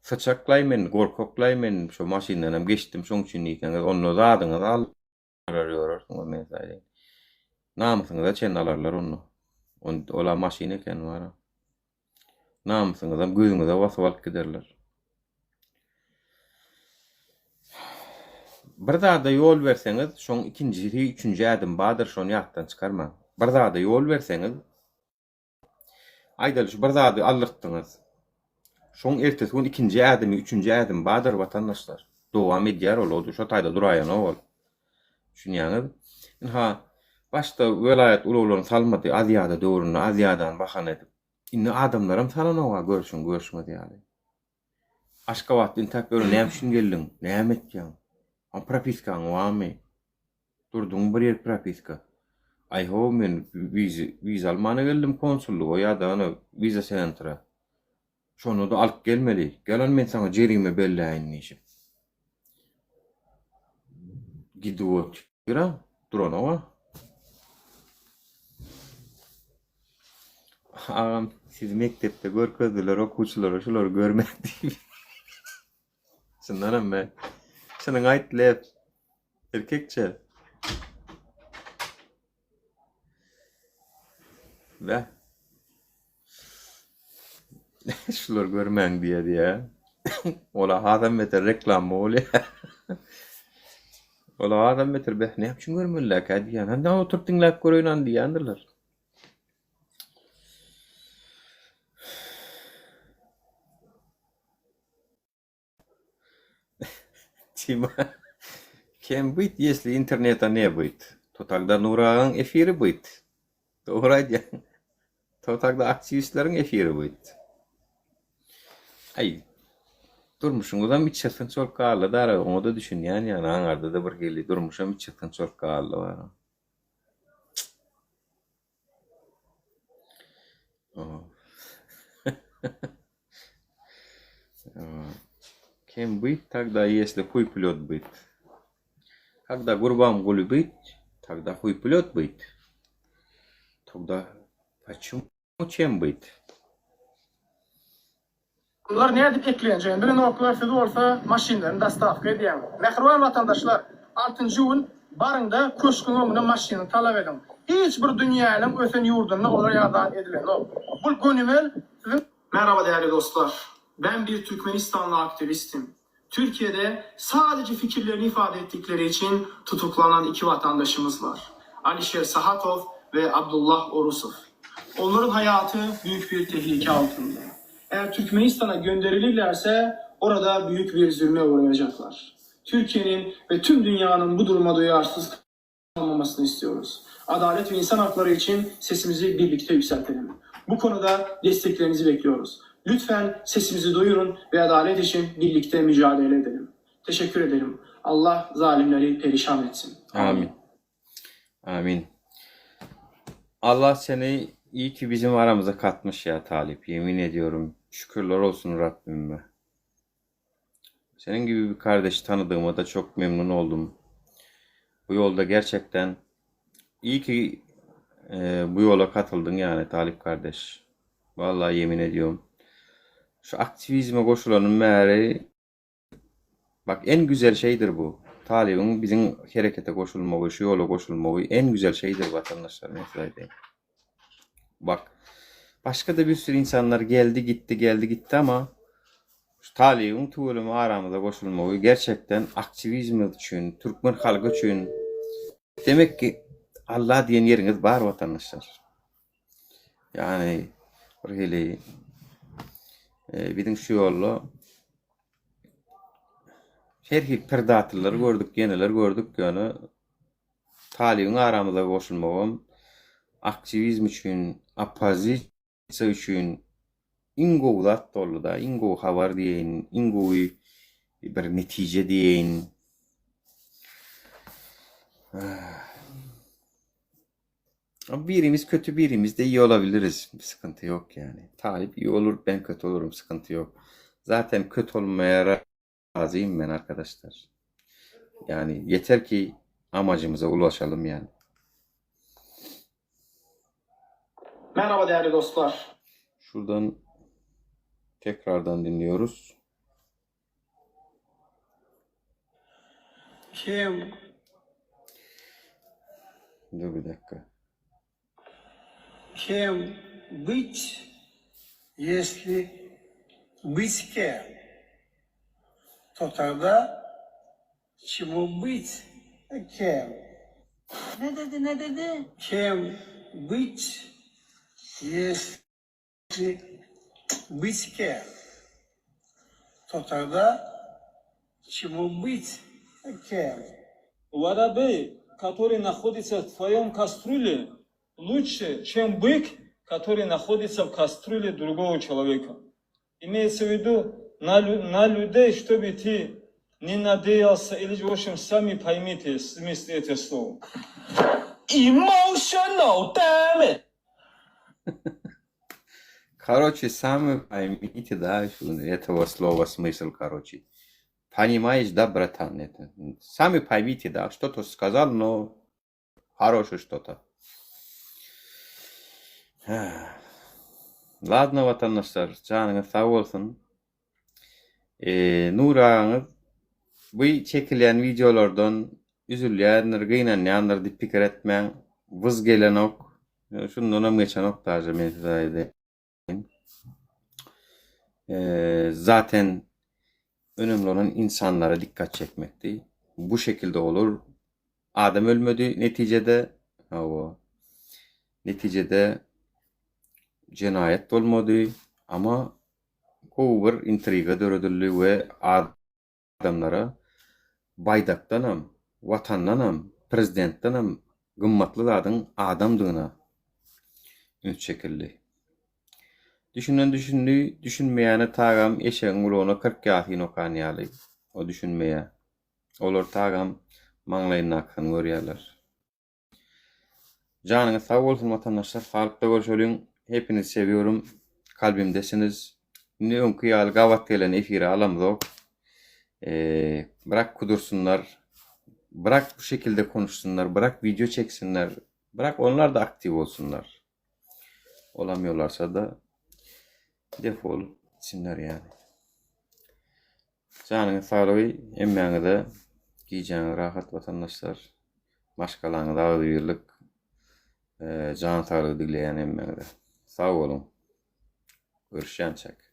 Speaker 2: syçaklaý men gorkaklaý men şo maşyndanam geçdim şoň üçin diýseňiz onda zadyňyzy alar ýörersiňiz men size aýdaýyn. Namysyňyza çenli alarlar onda. Ola maşyn eken bara. Namysyňyzam gözüňize basyp alyp giderler. Bir zada ýol berseňiz, şoň ikinjisi, üçünji ädimi bardyr, şony ýatdan çykarmaň. Bir zada ýol berseňiz, aýdaly şu bir zady aldyrtdyňyz. Şoň ertesi gün ikinji ädimi, üçünji ädimi bardyr watandaşlar. Dowam edýär ol, o şo taýda duraýanok ol. Düşünýäňiz? Ynha, başda welaýat ulaglaryny salmady, Aziada döwründe Aziadany bahana edip. Indi adamlaram salanok-a görşüň, görşüňiz ýaly. Aşgabatda intäk ýören näme üçin geldiň? Näme etýäň? A propiskaň barmy? Durduňmy bir ýer propiska? Aý how men wiza wiza almana geldim konsullyga ýa-da ana wiza sentra. Şonda-da alyp gelmeli. Gel ony men saňa jerime belläýin diýşip. Gidip otyr-a, duranok-a. Agam, sizi mekdepde görkezdiler okuwçylara şulary görmäň diýip. Çyndanam be. Çynyňy aýt, Leb. Erkekçe. Beh. Şular görmäň diýýär diýýä. Ola hasam beter reklama bolýar. Ola hasam beter beh näme üçin görmelikä diýýän. Hany oturyp diňläp göreýin hany diýýändirler. Tima, Kem byt ýesli interneta ne byt? To tagda Nury agaň efiri byt. Dogry aýdýaň. To tagda aktiwistleriň efiri byt. Aý, durmuşyňyzam içýakgynç bolup galdy dara, oňa-da düşünýän ýaly, aňarda-da bir hili durmuşam içýakgynç bolup galdy bara. Kem byt tagda ýesli huý plýot byt. Kagda Gurbanguly byt, tagda huý plýot byt. Togda paçemu çem byt.
Speaker 5: Bular nädip eklenjegini bilenoklar siz bolsa maşynlaryny dostawka edýäňiz. Mähriban watandaşlar altynjy gün baryňda köşgüň öňünde maşyny talap ediň. Hiç bir dünýäniň ösen ýurdunda olar ýaly zat edilenok. Bul gönümel siziň. Merhaba değerli dostlar. Ben bir Türkmenistanly aktivistim. Türkiye'de sadece fikirlerini ifade ettikleri için tutuklanan iki vatandaşımız var. Alişer Sahatov ve Abdullah Orusov. Onların hayatı büyük bir tehlike altında. Eğer Türkmenistan'a gönderilirlerse orada büyük bir zulme uğrayacaklar. Türkiye'nin ve tüm dünyanın bu duruma duyarsız kalmamasını istiyoruz. Adalet ve insan hakları için sesimizi birlikte yükseltelim. Bu konuda desteklerinizi bekliyoruz. Lütfen sesimizi duyurun ve adalet için birlikte mücadele edelim. Teşekkür ederim. Allah zalimleri perişan etsin.
Speaker 2: Amin. Amin. Allah seni iyi ki bizim aramıza katmış ya Talip. Yemin ediyorum. Şükürler olsun Rabbime. Senin gibi bir kardeşi tanıdığıma da çok memnun oldum. Bu yolda gerçekten iyi ki e, bu yola katıldın yani Talip kardeş. Vallahi yemin ediyorum. Şu aktivizme goşulanın bäri bak en güzel şeydir bu. Talybyň biziň herekete goşulmagy, şu ýola goşulmagy en güzel şeydir watandaşlar men size aýdaýyn. Bak başga-da bir sürü insanlar geldi gitdi geldi gitdi ama şu Talybyň tüweleme aramyza goşulmagy gerçekten aktiwizm üçin, türkmen halky üçin demek ki Allah diýen ýeriňiz bar watandaşlar. Ýagny bir hili biziň şu ýolda her hili predatellary gördük, ýeneler gördük, ýöne Talybyň aramyza goşulmagam aktiwizm üçin, oppozisiýa üçin iň gowy zat boldy-da, iň gowy habar diýeýin, iň gowy bir netije diýeýin. Birimiz kötü birimiz de iyi olabiliriz. Bir sıkıntı yok yani. Talip iyi olur ben kötü olurum sıkıntı yok. Zaten kötü olmaya razıyım ben arkadaşlar. Yani yeter ki amacımıza ulaşalım yani.
Speaker 5: Merhaba değerli dostlar.
Speaker 2: Şuradan tekrardan dinliyoruz.
Speaker 6: Kim?
Speaker 2: Dur bir dakika.
Speaker 6: Кем быть, если быть кем, то тогда чему быть кем?
Speaker 7: Ne dedi ne dedi?
Speaker 6: Кем быть, если быть кем, то тогда чему быть кем?
Speaker 8: Воробей, который находится в твоем кастрюле, лучше, чем бык, который находится в кастрюле другого человека. Имеется в виду на, на людей, чтобы ты не надеялся, или, в общем, сами поймите смысл этого слова.
Speaker 9: Emotional damage.
Speaker 2: Короче, сами поймите, да, этого слова смысл, короче. Понимаешь, да, братан, это. Сами поймите, да, что-то сказал, но хорошее что-то. Ladno watandaşlar, janyňyz sag bolsun. Nury agaňyz bu çekilýän wideolardan üzülýändir, gynanýandyr diýip pikir etmäň. Wyz gelenok. Şundanam geçenok daže men size aýdaýyn. Zaten önemli olan insanlara dikkat çekmekdi. Bu şekilde olur. Adam ölmedi netijede. Hawa. Netijede jenaýat bolmady. Ama gowy bir intriga döredildi we adamlara baýdakdanam, watandanam, prezidentdenem gymmatly zadyň adamdygyna üns çekildi. Düşünen düşündi, düşünmeýäne tagam eşegiň gulagyna 40 ýasyn okan ýaly, o düşünmeýär. Olar tagam maňlaýyndakysyny görýärler. Janyňyz sag bolsun watandaşlar saglykda görşeliň hepinizi sewiyorum kalbimdesiniz indi öňki ýaly gabat gelen efire alamzok bırak kudursunlar bırak bu şekilde konuşsunlar bırak video çeksinler bırak onlar da aktiv olsunlar olamıyorlarsa da defolup gitsinler yani. Janyňyz saglygy hemmäňize gijäňiz rahat watandaşlar maşgalaňyza agzybirlik jan saglygy dileýän hemmäňize sag boluň görüşýänçäk.